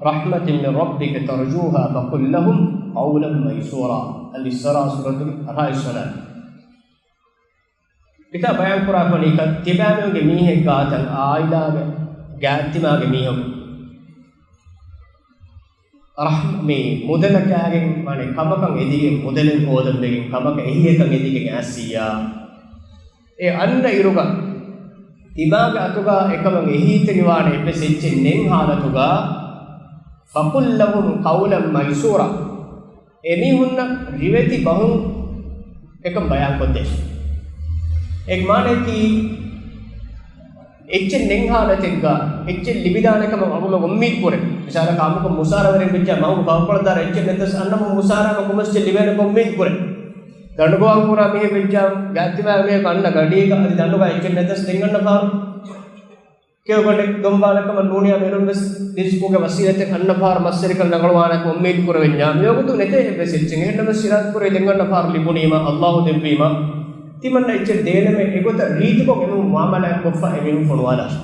رحمة من ربك ترجوها فقل لهم قولا ميسورا. އަލްއިސްރާ ސޫރަތުގެ އަށާރަ ވަނަ. މިތާ ބަޔާންކުރާ ކަން ތިބާމީހުންގެ މީހެއް ގާތަށް އާއިލާގެ ގާތްތިމާގެ މީހަކު ރަޙް-، މި މުދަލަކާގެން ވާނެ ކަމަކަށް އެދިގެން، މުދަލެއް ހޯދަން ވެގެން ކަމަކަށް އެހީއަކަށް އެދިގެން އައިސްއިއްޔާ. އެ އަންނަ އިރުގަ ތިމާގެ އަތުގަ އެކަމަށް އެހީތެރިވާނެ އެއްވެސް އެއްޗެއް ނެތް ހާލަތުގަ، فقل لهم قولا ميسورا. އެމީހުންނަށް ރިވެތި ބަހުން އެކަން ބަޔާންކޮށްދޭށި. އޭގެ މާނައަކީ، އެއްޗެއް ނެތް ހާލަތެއްގަ އެއްޗެއް ލިބިދާނެ ކަމަށް އަޅުގަނޑު އުއްމީދު ކުރޭ. މިސާލަކަށް، އާއްމުކޮށް މުސާރަވެރިން ވެއްޖާ މަހުގެ ފަހުކޮޅަށް ދާއިރު އެއްޗެއް ނެތަސް އަންނަމުން މުސާރަ ކޮމެސް އެއްޗެއް ލިބޭނެ ކަމަށް އުއްމީދު ކުރޭ. ދަނޑުގަވާން ކުރާ މީހެއް ވެއްޖާ ގާތްތިމާގެ މީހަކު އަންނަ ގަޑީގަ އަދި ދަނޑުގަ އެއްޗެއް ނެތަސް ދެން އަންނަ ފަހަރު. ކެއުގަނޑެއް ގޮންވާނެ ކަމަށް ނޫނިއްޔާ މެރުން ވެސް ރިޒްޤުގެ ވަސީލަތެއް އަންނަ ފަހަރު މައްސަރިކަން ރަނގަޅުވާނެކަމަށް އުއްމީދު ކުރެވެންޏާ، މިވަގުތު ނެތޭ އެއްވެސް އެއްޗެއް. އެހެންނަމަވެސް ސިރާތު ކުރެވި ދެން އަންނަ ފަހަރު ލިބުނީމަ، އައްލާހު ދެއްވީމަ، ތިމަންނަ އެއްޗެއް ދޭނަމޭ އެގޮތަށް ރީތިކޮށް އެމީހުން މުޢާމަލާތް ކޮށްފަ އެމީހުން ފޮނުވާލާށި.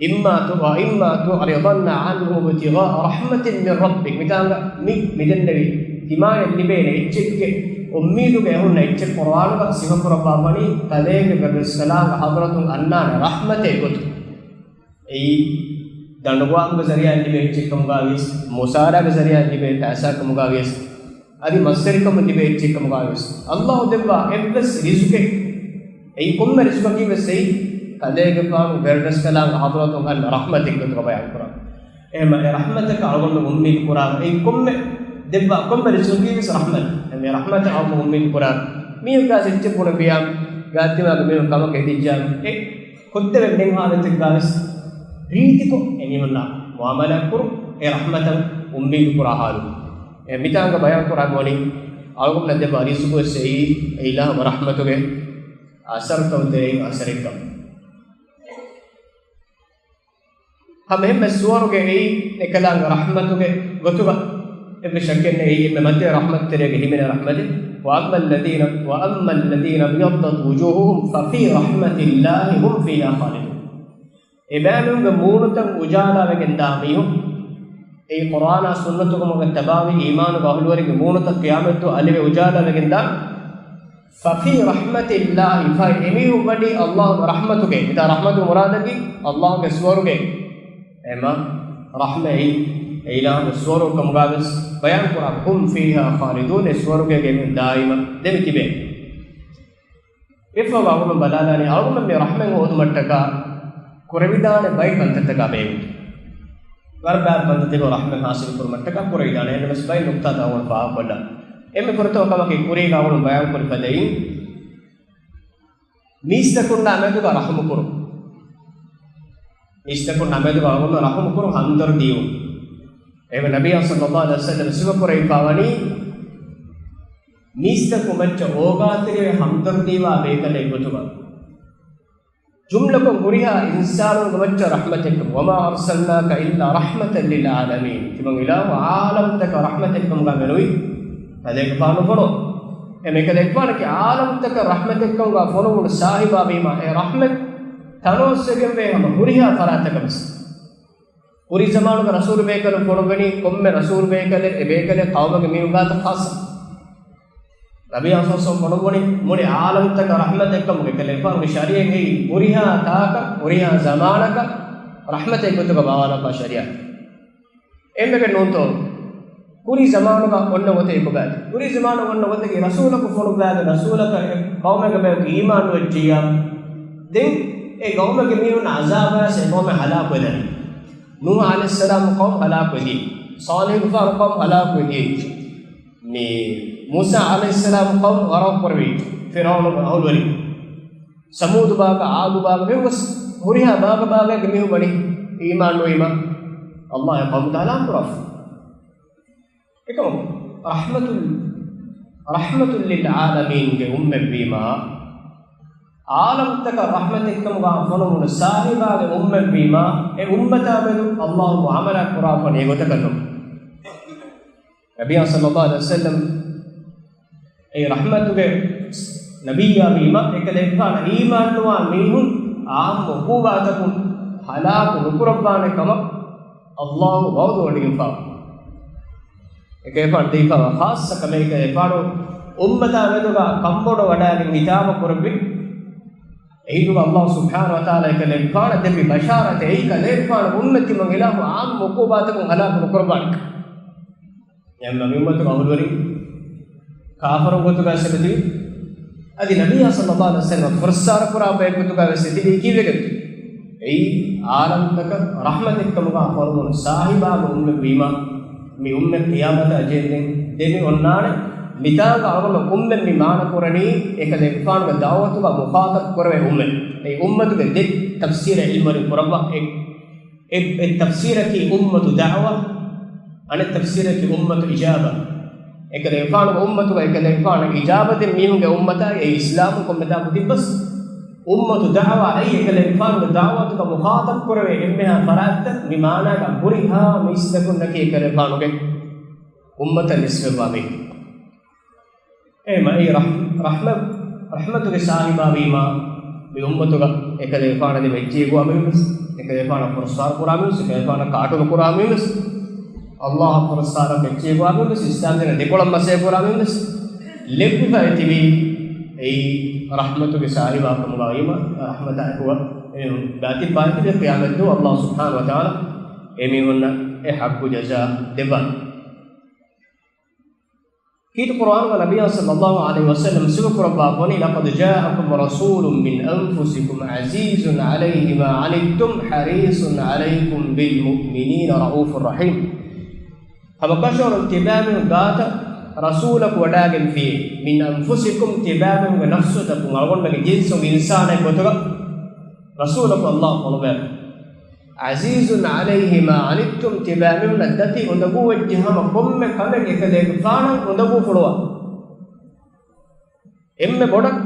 إما ت-، وإما تعرضن عنهم ابتغاء رحمة من ربك. މިތާނގަ މި މިދެންނެވި ތިމާޔަށް ލިބޭނެ އެއްޗެއްގެ އުއްމީދުގަ އެހުންނަ އެއްޗެއް ޤުރުއާނުގަ ސިފަކުރައްވާފަނީ، ތަދޭގެ ބެއްވެސްކަލާނގެ ޙަޟްރަތުން އަންނާނެ ރަޙްމަތެއް ގޮތުން. އެއީ ދަނޑުގައިމުގެ ޒަރީޢާއިން ލިބޭ އެއްޗެއްކަމުގައިވިޔަސް، މުސާރާގެ ޒަރީޢާއިން ލިބޭ ފައިސާކަމުގައިވިޔަސް، އަދި މައްސަރިކަމުން ލިބޭ އެއްޗެއްކަމުގައިވިޔަސް، އައްލާހު ދެއްވާ އެއްވެސް ރިޒުޤެއް، އެއީ ކޮންމެ ރިޒުޤަކީވެސް އެއީ، ތަދޭގެފާނު ބެރަޑަސްކަލާނގެ ޙަޟްރަތުން އަންނަ ރަޙްމަތެއް ގޮތުގަ ބަޔާންކުރާ. އެހެންމަ އެ ރަޙްމަތަކަށް އަޅުގަނޑު އުއްމީދު ކުރާ، އެއީ ކޮންމެ ދެއްވާ ކޮންމެ ރިޒުޤަކީވެސް ރަޙްމަތެއް. އެ ރަޙްމަތަށް އަޅުގަނޑު އުއްމީދު ކުރާ. މީހުން ގާސް އެއްޗެއް ބުނެ ބިޔާ، ގާތްތިމާގެ މީހުން ކަމަކަށް ހެދިއްޖާ، އެ ކޮށްދެވެން ދެން ހާލަތެއްގަވެސް ރީތިކޮށް އެމީހުންނާ މުޢާމަލާތްކުރުން އެ ރަޙްމަތަށް އުއްމީދު ކުރާ ހާލު. އެ މިތާނގަ ބަޔާންކުރާ މިވަނީ އަޅުގަނޑަށް ދެއްވާ ރިޒުޤުވެސް އެއީ އެ އިލާހުގެ ރަޙްމަތުގެ އަސަރުތައް ތެރެއިން އަސަރެއްކަން. ހަމަ އެހެންމެ ސުވަރުގެ އެއީ އެކަލާނގެ ރަޙްމަތުގެ ގޮތުގަ އެއްވެސް ޝައްކެއް ނެތް. އެއީ އެންމެ މަތިވެ ރަޙްމަތު ތެރޭގަ ހިމެނޭ ރަޙްމަތެއް. وأما الذين، وأما الذين ابيضت وجوههم ففي رحمة الله هم فيها خالدون. އެބައިމީހުންގެ މޫނުތައް އުޖާލާވެގެން ދާ މީހުން، އެއީ ޤުރުއާނާ ސުންނަތުގެ ތަބާވީ އީމާނުގެ އަހުލުވެރިންގެ މޫނުތައް ޤިޔާމަތްދުވަހު އަލިވެ އުޖާލާވެގެން ދާ، ففي رحمة الله، ފަހެ އެމީހުން ވަނީ އައްލާހުގެ ރަޙްމަތުގެ، މިތާ ރަޙްމަތުގެ މުރާދަކީ އައްލާހުގެ ސުވަރުގެ، އެމަ ރަޙްމަތް އެއީ އެ އިލާހުގެ ސުވަރުގެ ކަމުގައިވެސް ބަޔާންކުރާ، هم فيها خالدون، އެ ސުވަރުގޭގައި ދާއިމަށް ދެމި ތިބޭ. އެފަހުގަ އަޅުގަނޑު ބަލާލާނީ، އަޅުގަނޑު މި ރަޙްމަތް ހޯދުމަށްޓަކާ ކުރެވިދާނެ ބައެއް ކަންތައްތަކާ ބެހޭގޮތުން. ވަރަށް ބައި ކަންތައްތަކުން ރަޙްމަތް ޙާޞިލު ކުރުމަށްޓަކާ ކުރެވިދާނެ. އެހެންނަމަވެސް ބައެއް ނުކްތާތައް އަޅުގަނޑު ފާހަގަކޮށްލަން. އެންމެ ފުރަތަމަ ކަމަކީ ކުރީގަ އަޅުގަނޑު ބަޔާންކުރި ފަދައިން، މީސްތަކުންނާ މެދުގަ ރަޙުމުކުރުން. މީސްތަކުންނާ މެދުގަ އަޅުގަނޑު ރަޙުމުކުރުން، ހަމްދަރްދީވުން. އެހެންވެ ނަބިއްޔާ ޞައްލައްލާހު ޢަލައިހި ވަސައްލަމަ ސިފަކުރެވިފާވަނީ މީސްތަކު މައްޗަށް އޯގާތެރިވެ ހަމްދަރްދީވާ ބޭކަލެއް ގޮތުގަ. ޖުމްލަކޮށް ހުރިހާ އިންސާނުންގެ މައްޗަށް ރަޙްމަތެއްކަމު، وما أرسلناك إلا رحمة للعالمين، ތިމަން އިލާހު ޢާލަމްތަކަށް ރަޙްމަތެއްކަމުގަ މެނުވީ. ކަލޭގެފާނު ފޮނު. އެ މިކަލޭގެފާނަކީ ޢާލަމްތަކަށް ރަޙްމަތެއްކަމުގަ ފޮނުވުނު ސާހިބާވީމާ، އެ ރަޙްމަތް ތަނަވަސްވެގެންވޭ ހަމަ ހުރިހާ ފަރާތަކަށް ވެސް. ކުރީ ޒަމާނުގަ ރަސޫލު ބޭކަލުން ފޮނުއްވަނީ ކޮންމެ ރަސޫލު ބޭކަލެއް، އެ ބޭކަލެއް ޤައުމުގެ މީހުން ގާތަށް ޚާއްޞަ. ނަބިއްޔާ ޞައްލައްލާހު ޢަލައިހި ވަސައްލަމަ ފޮނުއްވަނީ މުޅި ޢާލަމްތަކަށް ރަޙްމަތެއްކަމުގެ ކަލޭގެފާނުގެ ޝަރީޢަތް އެއީ ހުރިހާ ތާކަށް، ހުރިހާ ޒަމާނަކަށް ރަޙްމަތެއް ގޮތުގަ ބާވާލައްވާ ޝަރީޢަތް. އެންމެގެ ނޫންތޯ؟ ކުރީ ޒަމާނުގަ އޮންނަ ގޮތެއް އެކުގައި. ކުރީ ޒަމާނުގަ އޮންނަ ގޮތަކީ ރަސޫލަކު ފޮނުއްވާގެ ރަސޫލަކަށް އެ ޤައުމެއްގެ ބަޔަކު އީމާން ނުވެއްޖިއްޔާ، ދެން އެ ޤައުމެއްގެ މީހުން ޢަޒާބާސް އެ ޤައުމެއް ހަލާކުވެދާނެ. ނޫޙު ޢަލައިހިއްސަލާމް ޤައުމު ހަލާކުވެދިޔަ. ޞާލިޙުގެފާނު ޤައުމު ހަލާކުވެދިޔަ. މި މޫސާ ޢަލައިހިއްސަލާމް ޤައުމު ޣަރަޤު ކުރެވި ފިރްޢައުނުގެ އަހުލުވެރިން. ސަމޫދު ބާގަ، ޢާދު ބާގަ މިވެސް ހުރިހާ ބާގަ ބާގައިގެ މީހުން ވަނީ އީމާން ނުވީމަ، ﷲ އެ ޤައުމުތައް ހަލާކު ކުރާފަ. އެކަމަކު، ރަޙްމަތު، ރަޙްމަތު ލިލްޢާލަމީންގެ އުއްމަތްވީމާ، ޢާލަމްތަކަށް ރަޙްމަތެއްކަމުގަ ފޮނުވުނު ސާހިބާގެ އުއްމަތްވީމާ، އެ އުއްމަތާ މެދު ﷲ މުޢާމަލާތް ކުރާފަ ނިޔަތް ގޮތަކަށް ނޫން. ނަބިއްޔާ ޞައްލައްލާހު ޢަލައިހި ވަސައްލަމް އެ ރަޙްމަތުގެ ނަބިއްޔާ ވީމަ، އެކަލޭގެފާނަށް އީމާންނުވާ މީހުން ޢާއްމު ޢުޤޫބާތަކުން ހަލާކު ނުކުރައްވާނެ ކަމަށް ﷲ ވަޢުދުވޮޑިގެންފާވާ. އެކަލޭގެފާނު ދީފާވާ ޚާއްޞަ ކަމެއް، އެކަލޭގެފާނު އުއްމަތާ މެދުގަ ކަންބޮޑުވަޑައިގެން ހިތާމަ ކުރެއްވި. އެހިނދުގަ ﷲ ސުބްޙާނަހޫ ވަތަޢާލާ އެކަލޭގެފާނަށް ދެއްވި ބަޝާރަތެއް، އެއީ ކަލޭގެފާނު އުއްމަތް ތިމަން އިލާހު ޢާއްމު ޢުޤޫބާތަކުން ހަލާކު ނުކުރައްވާނެ. އެހެންމަ މި އުއްމަތުގެ އަހުލުވެރިން ކާފަރުން ގޮތުގަ އެބަތިބި. އަދި ނަބިއްޔާ ޞައްލައްލާހު ޢަލައިހި ވަސައްލަމަށް ފުރައްސާރަ ކުރާ ބައެއް ގޮތުގަ ވެސް އެތިބީ ކީއްވެގެން؟ އެއީ ޢާލަމްތަކަށް ރަޙްމަތެއްކަމުގަ ފޮނުވުނު ސާހިބާގެ އުއްމަތް ވީމަ، މި އުއްމަތް ޤިޔާމަތާ ޖެހެންދެން ދެމި އޮންނާނެ. މިތާނގަ އަޅުގަނޑު އުއްމަތް މި މާނަ ކުރަނީ، އެކަލޭގެފާނުގެ ދަޢުވަތުގަ މުޚާޠަބު ކުރެވޭ އުއްމަތް. އެ އުއްމަތުގެ ދެ ތަފްސީރެއް ޢިލްމުވެރިން ކުރައްވާ. އެ އެ، އެ ތަފްސީރަކީ އުއްމަތު ދަޢުވާ، އަނެއް ތަފްސީރަކީ އުއްމަތު އިޖާބާ. އެކަލޭގެފާނުގެ އުއްމަތުގަ އެކަލޭގެފާނަށް އިޖާބަދިން މީހުންގެ އުއްމަތާ އެ އިސްލާމު ކޮންމެ ތާކު ތިއްބަސް. އުއްމަތު ދަޢުވާ އެއީ އެކަލޭގެފާނުގެ ދަޢުވަތުގަ މުޚާޠަބު ކުރެވޭ އެންމެހާ ފަރާތްތައް. މި މާނާގަ ހުރިހާ މީސްތަކުންނަކީ އެކަލޭގެފާނުގެ އުއްމަތަށް ނިސްބަތްވާ މީހުން. އެހެންވީމަ އެއީ ރަޙް-، ރަޙްމަ-، ރަޙްމަތުގެ ސާހިބާވީމާ، މި އުއްމަތުގަ އެކަލޭގެފާނަށް ދެމި އެއްޗެހި ގޮވާ މީހުން ވެސް، އެކަލޭގެފާނަށް ފުރައްސާރަ ކުރާ މީހުން ވެސް، އެކަލޭގެފާނަށް ކާޓުނު ކުރާ މީހުން ވެސް، އައްލާހަށް ފުރައްސާރަ ކޮށް އެއްޗެހި ގޮވާ މީހުން ވެސް، އިސްލާމްދީނަށް ދެކޮޅަށް މަސައްކަތް ކުރާ މީހުން ވެސް ލެއްވިފައި ތިބީ އެއީ ރަޙްމަތުގެ ސާހިބާ ކަމުގައިވީމަ، ރަޙްމަތާއެކު އެމީހުން ގާތް ބާތިލް ޤިޔާމަތްދުވަހު އައްލާހު ސުބްޙާނަހު ވަތަޢާލާ އެމީހުންނަށް އެ ޙައްޤު ޖަޒާ ދެއްވާނެ. ކީރިތި ޤުރްއާނުގަ ނަބިއްޔާ ޞައްލައްލާހު ޢަލައިހި ވަސައްލަމް ސިފަ ކުރައްވާފަ ވަނީ، لَقَدْ جَاءَكُمْ رَسُولٌ مِّنْ أَنْفُسِكُمْ عَزِيزٌ عَلَيْهِ مَا عَنِتُّمْ حَرِيصٌ عَلَيْكُمْ بِالْمُؤْمِنِينَ رَءُوفٌ رَحِيمٌ. ހަމަކަށަވަރުން ތިބާމީހުން ގާތަށް ރަސޫލަކު ވަޑައިގެންފިއޭ، مِّنْ أَنْفُسِكُمْ، ތިބާމީހުންގެ ނަފްސުތަކުން، އަޅުގަނޑުމެންގެ ޖިންސުން، އިންސާނެއް ގޮތުގަ ރަސޫލަކު އައްލާހު ފޮނުވާފަ. عَزِيزٌ عَلَيْهِ مَا عَنِتُّمْ، ތިބާމީހުންނަށް ދަތި އުނދަގޫވެއްޖެ ހަމަ ކޮންމެ ކަމެއް އެކަލޭގެފާނަށް އުނދަގޫފުޅުވާ. އެންމެ ބޮޑަށް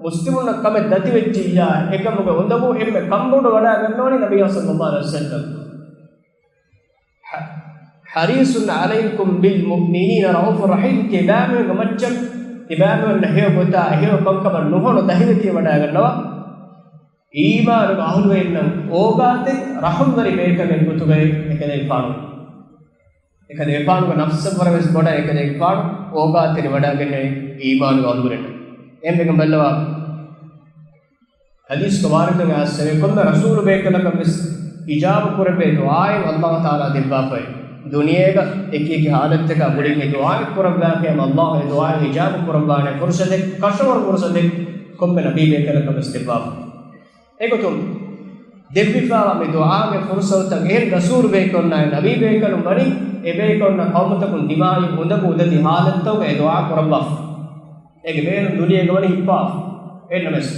މުސްލިމުންނަށް ކަމެއް ދަތިވެއްޖިއްޔާ، އެކަމުގެ އުނދަގޫ އެންމެ ކަންބޮޑު ވަޑައިގަންނަވަނީ ނަބިއްޔާ ޞައްލައްލާހު ޢަލައިހި ވަސައްލަމް. ޙަ-، حَرِيصٌ عَلَيْكُمْ بِالْمُؤْمِنِينَ رَءُوفٌ رَحِيمٌ، ތިބާމީހުންގެ މައްޗަށް، ތިބާމީހުންނަށް ހެޔޮ ގޮތާ، ހެޔޮ ކަންކަމަށް ނުހަނު ދަހިވެތި ވަޑައިގަންނަވާ. އީމާނުގެ އަހުލުވެރިންނަށް އޯގާތެރި ރަޙުމްވެރި ބޭކަލެއް ގޮތުގައި އެކަލޭގެފާނު، އެކަލޭގެފާނުގެ ނަފްސަށްވުރެ ވެސް ބޮޑަށް އެކަލޭގެފާނު އޯގާތެރި ވަޑައިގެންނެވި އީމާނުގެ އަހުލުވެރިންނަށް. އެހެންވެގެން ބައްލަވާ، ޙަދީޘްގަ ވާރިދުވެ އައިސްފައިވޭ، ކޮންމެ ރަސޫލު ބޭކަލަކަށް ވެސް އިޖާބަ ކުރެވޭ ދުޢާއެއް އައްލާހު ތަޢާލާ ދެއްވާފައި. ދުނިޔޭގަ އެކި އެކި ޙާލަތްތަކާ ގުޅިގެން އެ ދުޢާއެއް ކުރައްވާފައި ހަމަ އައްލާހު އެ ދުޢާއެއް އިޖާބަ ކުރައްވާނެ ފުރުޞަތެއް، ކަށަވަރު ފުރުޞަތެއް ކޮންމެ ނަބީ ބޭކަލަކަށް ވެސް ދެއްވާފަ. އެގޮތުން ދެއްވިފައިވާ މި ދުޢާގެ ފުރުޞަތުތައް އެހެން ރަސޫލު ބޭކަލުންނާއި ނަބީ ބޭކަލުން ވަނީ، އެ ބޭކަލުންނަށް ޤައުމުތަކުން ދިމާވި އުނދަގޫ ދަތި ޙާލަތްތަކުގަ އެ ދުޢާ ކުރައްވާފަ. އޭގެ ބޭނުން ދުނިޔޭގަ ވަނީ ހިއްޕާފަ. އެހެންނަމަވެސް،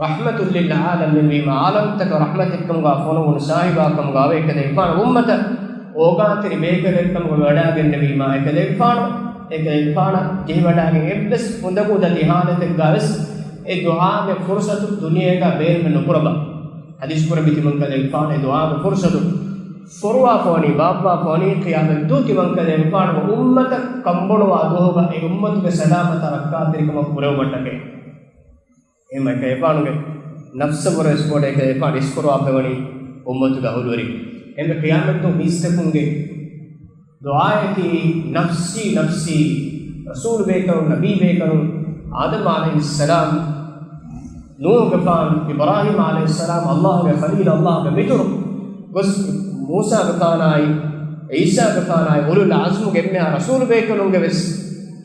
ރަޙްމަތުލް ލިލް ޢާލަމީން ވީމާ، ޢާލަމްތަކަށް ރަޙްމަތެއްކަމުގަ ފޮނުވުނު ސާހިބާ ކަމުގައި ވެ އެކަލޭގެފާނު އުއްމަތަށް އޯގާތެރި ބޭކަލެއްކަމުގަ ވަޑައިގެންނެވީމާ، އެކަލޭގެފާނު، އެކަލޭގެފާނަށް ޖެހިވަޑައިގެން އެއްވެސް އުނދަގޫ ދަތި ޙާލަތެއްގަ ވެސް އެ ދުޢާގެ ފުރުޞަތު ދުނިޔޭގަ ބޭނުމެއް ނުކުރައްވާ. ޙަދީޘް ކުރެއްވި ތިމަންކަލޭގެފާނު އެ ދުޢާގެ ފުރުޞަތު ފޮރުވާފަ ވަނީ، ބާއްވާފަ ވަނީ، ޤިޔާމަތްދުވަހު ތިމަންކަލޭގެފާނުގެ އުއްމަތަށް ކަންބޮޑުވާ ދުވަހުގަ އެ އުއްމަތުގެ ސަލާމަތާ ރައްކާތެރިކަމަށް ކުރެވުމަށްޓަކައި. އެހެންވީމަ އެކަލޭގެފާނުގެ ނަފްސަށްވުރެ ވެސް ބޮޑަށް އެކަލޭގެފާނު އިސްކުރައްވާފަ ވަނީ އުއްމަތުގެ އަހުލުވެރިން. އެހެންވެ ޤިޔާމަތްދުވަހު މީސްތަކުންގެ ދުޢާއަކީ ނަފްސީ ނަފްސީ. ރަސޫލު ބޭކަލުން، ނަބީ ބޭކަލުން، އާދަމް ޢަލައިހިއްސަލާމް، ނޫޙުގެފާނު، އިބްރާހީމް ޢަލައިހިއްސަލާމް، އައްލާހުގެ ޚަލީލް، އައްލާހުގެ މިތުރު، ގޮސް މޫސާގެފާނާއި، ޢީސާގެފާނާއި، އުލުލް ޢަޒްމުގެ އެންމެހާ ރަސޫލު ބޭކަލުންގެ ވެސް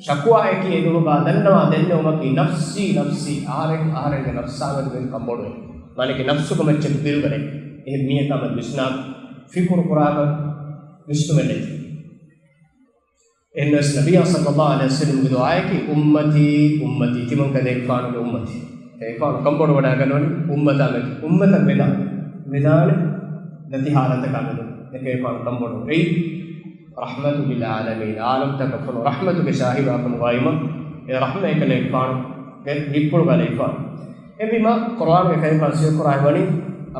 ޝަކުވާއަކީ އެ ދުވަހުގަ ދަންނަވާ ދެންނެވުމަކީ ނަފްސީ ނަފްސީ، އަހަރެން އަހަރެންގެ ނަފްސާމެދު ވެރިކަން ބޮޑުވެ. މާނައަކީ ނަފްސުގެ މައްޗަށް ބިރުގަނެ. އެހެން މީހަކާ މެދު ވިސްނާ ފިކުރު ކުރާކަށް ވިސްނުމެއް ނެތި. އެހެންނަމަވެސް ނަބިއްޔާ ޞައްލައްލާހު ޢަލައިހި ވަސައްލަމްގެ ދުޢާއަކީ، އުއްމަތީ، އުއްމަތީ، ތިމަންކަލޭގެފާނުގެ އުއްމަތީ. އެކަލޭގެފާނު ކަންބޮޑު ވަޑައިގަންނަވަނީ އުއްމަތާ މެދު، އުއްމަތަށް ވެދާނެ، ވެދާނެ ދަތި ޙާލަތަކާ މެދު. އެކަލޭގެފާނު ކަންބޮޑު އެއީ ރަޙްމަތު ލިލް ޢާލަމީން، ޢާލަމްތަކަށް ފޮނު ރަޙްމަތުގެ ސާހިބާ ކަމުގައިވީމަ، އެ ރަޙްމަތް އެކަލޭގެފާނުގެ ހިތްޕުޅުގަ ލެއިފާނެ. އެހެންވީމަ ޤުރްއާނުގެ ކަލޭގެފާނު ސިފަ ކުރައްވާފަ ވަނީ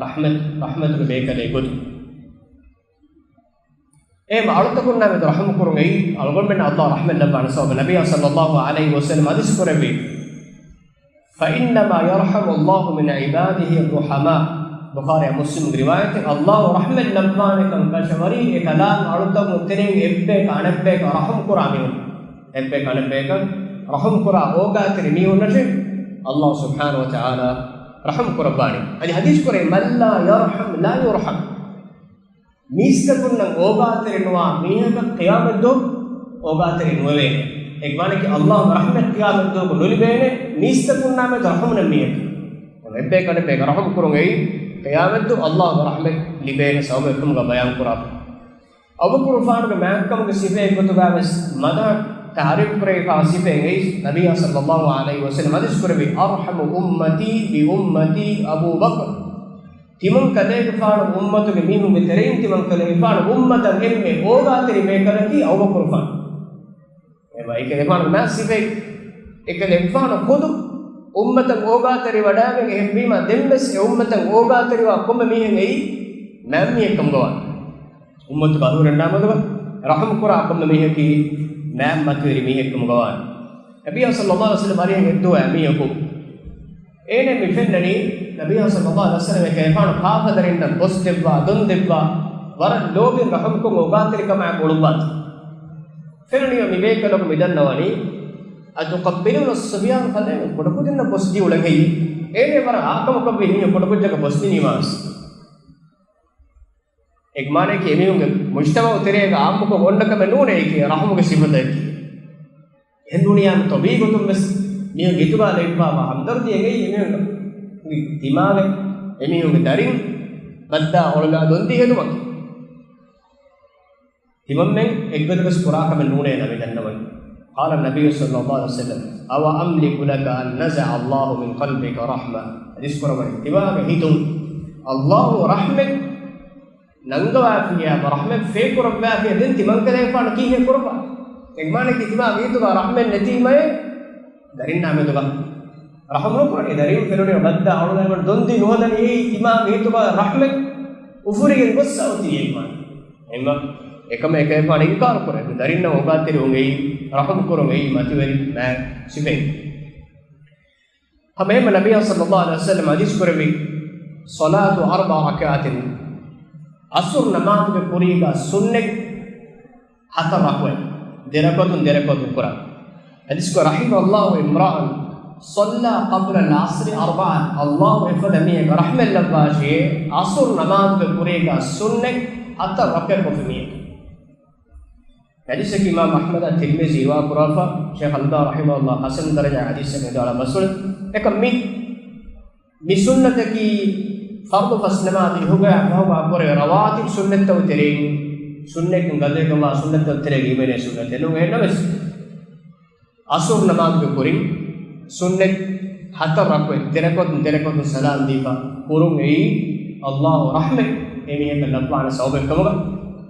ރަޙްމަތް، ރަޙްމަތުގެ ބޭކަލެއް ގޮތުން. އެހެންވީމަ އަޅުތަކުންނާ މެދު ރަޙުމު ކުރުން އެއީ، އަޅުގަނޑުމެންނަށް އައްލާހު ރަޙްމަތް ލައްވާނެ ސަބަބަށް. ނަބިއްޔާ ޞައްލައްލާހު ޢަލައިހި ވަސައްލަމް ޙަދީޘް ކުރެއްވި، فَإِنَّمَا يَرْحَمُ اللَّهُ مِنْ عِبَادِهِ الرُّحَمَاءَ. ބުޚާރީ މުސްލިމްގެ ރިވާޔަތެއް، އައްލާހު ރަޙްމަތް ލައްވާނެކަން ކަށަވަރީ އެކަލާނގެ އަޅުތަކުން ތެރެއިން އެއްބަޔަކަށް އަނެއްބަޔަކަށް ރަޙުމް ކުރާ މީހުން. އެއްބަޔަކަށް އަނެއްބަޔަކަށް ރަޙުމް ކުރާ އޯގާތެރި މީހުންނަށޭ އައްލާހު ސުބްޙާނަހު ވަތަޢާލާ ރަޙުމް ކުރައްވާނީ. އަދި ޙަދީޘް ކުރޭ، مَنْ لَا يَرْحَمْ لَا يُرْحَمْ. މީސްތަކުންނަށް އޯގާތެރި ނުވާ މީހަކަށް ޤިޔާމަތްދުވަހު އޯގާތެރި ނުވެވޭނެ. އޭގެ މާނައަކީ އައްލާހުގެ ރަޙްމަތް ޤިޔާމަތްދުވަހު ނުލިބޭނެ، މީސްތަކުންނާ މެދު ރަޙުމް ނެތް މީހަކަށް. އެއްބަޔަކަށް އަނެއްބަޔަކަށް ރަޙުމް ކުރުން އެއީ، ޤިޔާމަތްދުވަހު އައްލާހުގެ ރަޙްމަތް ލިބޭނެ ސަބަބެއްކަމުގަ ބަޔާން ކުރާފަ. އަބޫބަކުރުފާނުގެ މާތްކަމުގެ ސިފައެއް ގޮތުގަ ވެސް މަދަޙަ ތަޢުރީފު ކުރެވިފާ ސިފައެއް އެއީ، ނަބިއްޔާ ޞައްލައްލާހު ޢަލައިހި ވަސައްލަމް ޙަދީޘް ކުރެއްވި، أَرْحَمُ أُمَّتِي بِأُمَّتِي أَبُو بَكْرٍ. ތިމަން ކަލޭގެފާނު އުއްމަތުގެ މީހުންގެ ތެރެއިން ތިމަން ކަލޭގެފާނު އުއްމަތަށް އެންމެ އޯގާތެރި ބޭކަލަކީ އަބޫބަކުރުފާނު. އެ ވައި ކަލޭގެފާނު މާ ސިފައެއް، އެ ކަލޭގެފާނު ޚުދު އުއްމަތަށް އޯގާތެރިވަޑައިގެން، އެހެންވީމަ ދެންވެސް އެ އުއްމަތަށް އޯގާތެރިވާ ކޮންމެ މީހެއް އެއީ މާތް މީހެއް ކަމުގަވާނެ. އުއްމަތުގެ އަހުރެންނާމެދުގަ ރަޙުމް ކުރާ ކޮންމެ މީހަކީ މާތް މަތިވެރި މީހެއް ކަމުގަވާނެ. ނަބިއްޔާ ޞައްލައްލާހު ޢަލައިހި ވަސައްލަމް އަރިހަށް އެއްދުވަހު މީހަކު އޭނަ މި ފެންނަނީ، ނަބިއްޔާ ޞައްލައްލާހު ޢަލައިހި ވަސައްލަމް އެކަލޭގެފާނު ކާފަދަރިންނަށް ބޮސް ދެއްވާ، ދޮން ދެއްވާ، ވަރަށް ލޯބިން ރަޙުމްކޮށް އޯގާތެރިކަމާ ގުޅުއްވާތީ. ފެނުނީ މި ބޭކަލަކު މި ދަންނަވަނީ، أتقبلون الصبيان؟ ކަލޭ، ކުޑަކުދިންނަށް ބޮސްދީ އުޅެން ހެއްޔޭ؟ އޭނަ ވަރަށް އާކަމަކަށްވީ މީހުން ކުޑަކުއްޖަކަށް ބޮސްދިނީމާ ވެސް. އެގެ މާނައަކީ އެމީހުންގެ މުޖްތަމަޢު ތެރޭގަ އާއްމުކޮށް އޮންނަ ކަމެއް ނޫނޭ އެކީ، ރަޙުމުގެ ސިފަތަކީ. އެހެން ނޫނިއްޔާ ތަބީޢީ ގޮތުން ވެސް މީހުން ހިތުގަ ލެއްވާފަ ހަމްދަރްދީ އެނގެއީ އެމީހުންގެ ތިމާގެ، އެމީހުންގެ ދަރިން ބައްދާ އޮޅުގާ ދޮންދީ ހެދުމަކީ. ތިމަންމެން އެއްގޮތަކަސް ކުރާ ކަމެއް ނޫނޭ ނަބި ދަންނަވަނީ. قال النبي صلى الله عليه وسلم، أو أملك لك أن نزع الله من قلبك رحمة؟ ޙަދީޘް ކުރައްވަނީ، ތިމާގެ ހިތުން ﷲ ރަޙްމަތް ނަންގަވާފިއްޔާ، ރަޙްމަތް ފޭކުރައްވާފިއްޔާ، ދެން ތިމަންކަލޭގެފާނު ކީއްހޭ ކުރައްވާ؟ އެގެ މާނައަކީ ތިމާގެ ހިތުގަ ރަޙްމަތް ނެތީމައޭ، ދަރިންނާ މެދުގަ ރަޙުމް ނުކުރަނީ. ދަރިން ފެނުނީ ބައްދާ އޮޅުގާ ދޮންދީ ނުހަދަނީ. އެއީ ތިމާގެ ހިތުގަ ރަޙްމަތް އުފުރިގެން ގޮއްސަ އޮތީ އެގެ މާނަ. އެހެންވީމަ އެކަމަށް އެކަލޭގެފާނު އިންކާރު ކުރޭ. ދަރިންނަށް އޯގާތެރިވުން އެއީ، ރަޙުމް ކުރުން އެއީ މަތިވެރި މާތް ސިފައެއް. ހަމައެހެންމެ ނަބިއްޔާ ޞައްލައްލާހު ޢަލައިހި ވަސައްލަމް ޙަދީޘް ކުރެއްވި، صلاة أربع ركعات، ޢަޞުރު ނަމާދުގެ ކުރީގަ ސުންނަތް ހަތަރު ރަކުޢަތް، ދެ ރަކުޢަތުން ދެ ރަކުޢަތުން ކުރާ. ޙަދީޘް ކުރެއްވި، رحم الله امرأ صلى قبل العصر أربعا، ﷲ އެފަދަ މީހަކަށް ރަޙްމަތް ލައްވާށި، ޢަޞުރު ނަމާދުގެ ކުރީގަ ސުންނަތް ހަތަރު ރަކުޢަތް ކޮށްފި މީހަކަށް. ޙަދީޘަކީ އިމާމް އަޙްމަދާ ތިރްމިޛީ ރިވާ ކުރާފަ، ޝޭޚް އަލްބާނީ ރަޙިމަހުﷲ ޙަސަން ދަރަޖާ ޙަދީޘަކަށް ވިދާޅުވާ ބަސްފުޅެއް. އެކަމް މި، މި ސުންނަތަކީ ފަރްޟު ފަސް ނަމާދު އިރުގައި ފަހުގަ ކުރެވޭ ރަވާތިބު ސުންނަތްތައް ތެރެއިން، ސުންނަތް ގަދައިގަވާ ސުންނަތްތައް ތެރޭގަ ހިމެނޭ ސުންނަތެއް ނޫން. އެހެންނަމަވެސް، ޢަޞުރު ނަމާދުގެ ކުރިން ސުންނަތް ހަތަރު ރަކުޢަތް، ދެ ރަކުޢަތުން ދެ ރަކުޢަތުން ސަލާމް ދީފަ ކުރުން އެއީ، ﷲ ރަޙްމަތް އެމީހަކަށް ލައްވާނެ ސަބަބެއް ކަމުގަ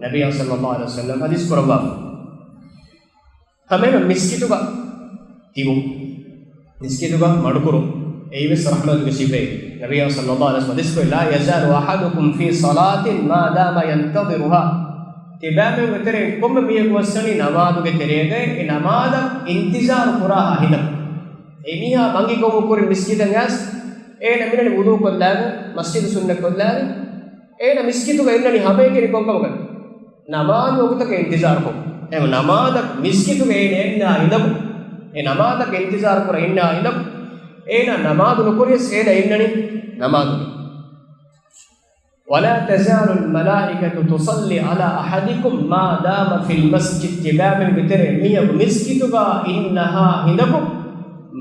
ނަބިއްޔާ ޞައްލައްލާހު ޢަލައިހި ވަސައްލަމް ޙަދީޘް ކުރައްވާފަ. ހަމައެހެންމެ މިސްކިތުގަ ތިބުން، މިސްކިތުގަ މަޑުކުރުން އެއީވެސް ރަޙްމަތުގެ ސިފައެއް. ނަބިއްޔާ ޞައްލައްލާހު ޢަލައިހި ވަސައްލަމް ޙަދީޘް ކުރެއްވި، لا يزال أحدكم في صلاة ما دام ينتظرها. ތިބާމެންގެ ތެރެއިން ކޮންމެ މީހަކު ވެސް ވަނީ ނަމާދުގެ ތެރޭގައި އެ ނަމާދަށް އިންތިޒާރު ކުރާހާ ހިނދަކު. އެ މީހާ ބަންގި ގޮވުމުގެ ކުރިން މިސްކިތަށް އައިސް، އޭނަ މިނަނީ ވުޟޫ ކޮށްލާގެން، މަސްޖިދު ސުންނަތް ކޮށްލާގެން، އޭނަ މިސްކިތުގަ އިންނަނީ ހަމައެކަނި ކޮންކަމަކަށް؟ ނަމާދު ވަގުތަކަށް އިންތިޒާރުކޮށް. އެ ނަމާދަށް މިސްކިތުގަ އޭނަ އިންނާ ހިނދަކު، އެ ނަމާދަށް އިންތިޒާރު ކުރަން އިންނާ ހިނދަކު، އޭނަ ނަމާދު ނުކުރިޔަސް އޭނަ އިންނަނީ ނަމާދުގަ. ولا تزال الملائكة تصلي على أحدكم ما دام في المسجد. ތިބާމެންގެ ތެރޭ މީހަކު މިސްކިތުގަ އިންނަހާ ހިނދަކު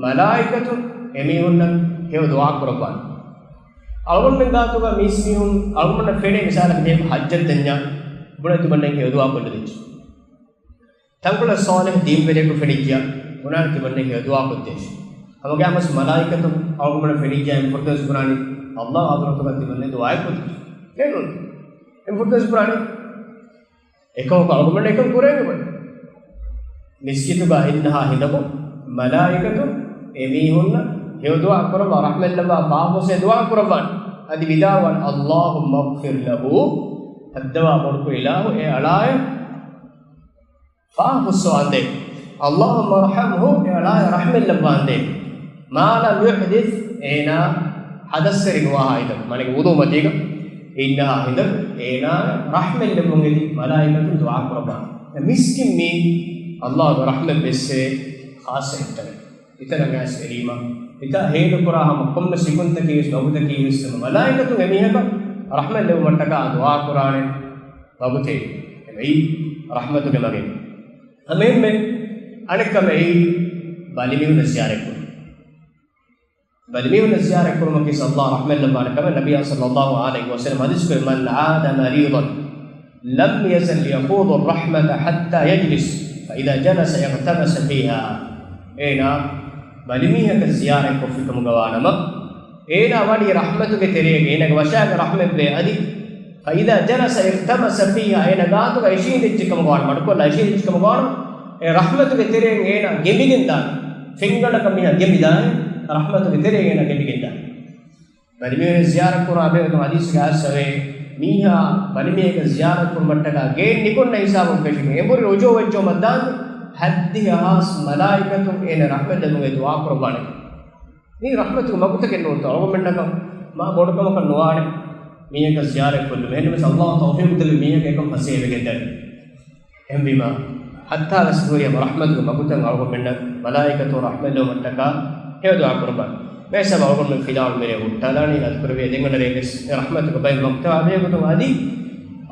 މަލާއިކަތުން އެމީހުންނަށް ހެޔޮ ދުޢާ ކުރައްވާނެ. އަޅުގަނޑުމެން ގާތުގަ މީސްމީހުން އަޅުގަނޑަށް ފެނޭ މިސާލަކަށް ހައްޖަށް ދެންޏާ ބުނޭ ތިމަންނަ ހެޔޮ ދުޢާ ކޮށްލަދެއްޗޭ. ތަންކޮޅެއް ޞާލިޙު ދީންވެރިޔަކު ފެނިއްޖިޔާ ބުނާނެ ތިމަންނަ ހެޔޮ ދުޢާ ކޮށްދޭށޭ. ހަމަގައިމުވެސް މަލާއިކަތުން އަޅުގަނޑުމެންނަށް ފެނިއްޖިޔާ އެންމެ ފުރަތަމަ ބުނާނީ ﷲ އާ ޙަޟްރަތުގަ ތިމަންނަ ދުޢާއެއް ކޮށްދޭށޭ. ނޭނުން. އެންމެ ފުރަތަމަ ބުނާނީ. އެކަމަކު އަޅުގަނޑުމެން އެކަން ކުރޭނެ ބަ. މިސްކިތުގަ އިންނަހާ ހިނދަކު މަލާއިކަތުން އެމީހުންނަށް ހެޔޮ ދުޢާ ކުރައްވާ، ރަޙްމަތް ލައްވާ، ފާފަ ފުއްސޭ ދުޢާ ކުރައްވާނެ. އަދި ވިދާޅުވާނެ، اللهم اغفر له، ހައްދަވާ ބޮޑުކުރު އިލާހު އެ އަޅާއަށް ފާފަ ފުއްސަވާނދޭ. اللهم ارحمه، އެ އަޅާއަށް ރަޙްމަތް ލައްވާނދޭ. ما لم يحدث، އޭނާ ޙަދަޘްވެރި ނުވާހާ ހިނދަކު، މާނައަކީ ވުޟޫ މަތީގަ އިންނަހާ ހިނދަކު އޭނާއަށް ރަޙްމަތް ލެއްވުން އެދި މަލާއިކަތުން ދުޢާ ކުރައްވާ. މިސްކިތް މީ ﷲގެ ރަޙްމަތް ބެއްސޭ ޚާއްޞަ ހިތަށް. ހިތަށް ނަގާސް އެރީމަ، ހިތާ ހޭދަ ކުރާ ހަމަ ކޮންމެ ސިކުންތަކީ ވެސް ވަގުތަކީ ވެސް މަލާއިކަތުން އެމީހަކަށް ރަޙްމަތް ލެއްވުމަށްޓަކާ ދުޢާ ކުރާނެ ވަގުތެއް. އެއީ ރަޙްމަތުގެ މަގެއް. ހަމައެހެންމެ އަނެއްކަމެއް އެއީ ބަލިމީހުންނަށް ޒިޔާރަތްކުރުން. ބަލިމީހުންނަށް ޒިޔާރަތްކުރުމަކީ ﷲ ރަޙްމަތް ލައްވާނެ ކަމެއް. ނަބިއްޔާ ޞައްލައްލާހު ޢަލައިހި ވަސައްލަމަ ޙަދީޘް ކުރެއްވި، من عاد مريضا لم يزل يقول الرحمة حتى يجلس فإذا جلس التمس فيها. އޭނާ ބަލިމީހަކަށް ޒިޔާރަތްކޮށްފިކަމުގަވާނަމަ، އޭނާ ވަނީ ރަޙްމަތުގެ ތެރޭގަ، އޭނާގެ ވަށާގަ ރަޙްމަތްވޭ އަދި، فإذا جلس التمس فيها، އޭނާ ގާތުގަ އިށީނދެއްޖެކަމުގަވާނަމަ، މަޑުކޮށްލާ އިށީނދެއްޖެކަމުގަވާނަމަ، އެ ރަޙްމަތުގެ ތެރެއިން އޭނާ ގެނބިގެންދާނެ. ފެންގަނޑަކަށް މީހާ ގެނބިދާނެ. ރަޙްމަތުގެ ތެރެއިން ގެންދާ. ބަލިމީހުން ޒިޔާރަތް ކުރާ ބެހޭގޮތުން ޙަދީޘްގެ އާޔަތް އެވޭ، މީހާ ބަލިމީހެއްގެ ޒިޔާރަތް ކުރުމަށްޓަކާ ގެއިން ނިކުންނަ ހިސާބުން ފެށުން، އެނބުރި ރުޖޫޢަ ވެއްޖައުމަށް ދާން ހައްދިހަ ހާސް މަލާއިކަތުން އޭނަ ރަޙްމަތް ލެއްވުމުގެ ދުޢާ ކުރައްވާނެ. މީ ރަޙްމަތުގެ މަގުތަކެއް ނޫންތޯ؟ އަޅުގަނޑުމެންނަކަށް މާ ބޮޑު ކަމަކަށް ނުވާނެ މީހަކަށް ޒިޔާރަތް ކޮށްލުމަށް. އެހެންނަމަވެސް ﷲ ތައުފީޤު ދެއްވި މީހަކަށް އެކަން ފަސޭހަވެގެން ދާނެ. އެހެންވީމާ، ހައްތާވެސް ހުރިހަމަ ރަޙްމަތުގެ މަގުތައް އަޅުގަނޑުމެންނަށް މަލާއިކަތުން ރަޙްމަތް ލެއްވުމަށްޓަކާ ހެޔޮ ދުޢާ ކުރައްވާ. މިހިސާބަށް އަޅުގަނޑުމެން ފިލާވަޅު މިރޭ ހުއްޓާލާނީ، އަދި ކުރެވޭ ދެން އަންނަ ރޭ ވެސް އެ ރަޙްމަތުގެ ބައެއް ވަގުތު އާ ބެހޭގޮތުން އަދި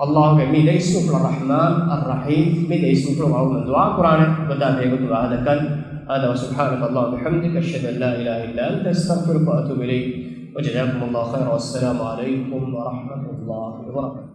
ﷲ ގެ މި ދެ އިސްމުފުޅަށް، ރަޙްމާން، އައްރަޙީމް، މި ދެ އިސްމުފުޅުން އަޅުގަނޑު ދުޢާ ކުރާނެ ގޮތާ ބެހޭގޮތުން ވާހަކަދައްކަން. هذا وسبحانك اللهم وبحمدك، أشهد أن لا إله إلا أنت، أستغفرك وأتوب إليك، وجزاكم الله خيرا، والسلام عليكم ورحمة الله وبركاته.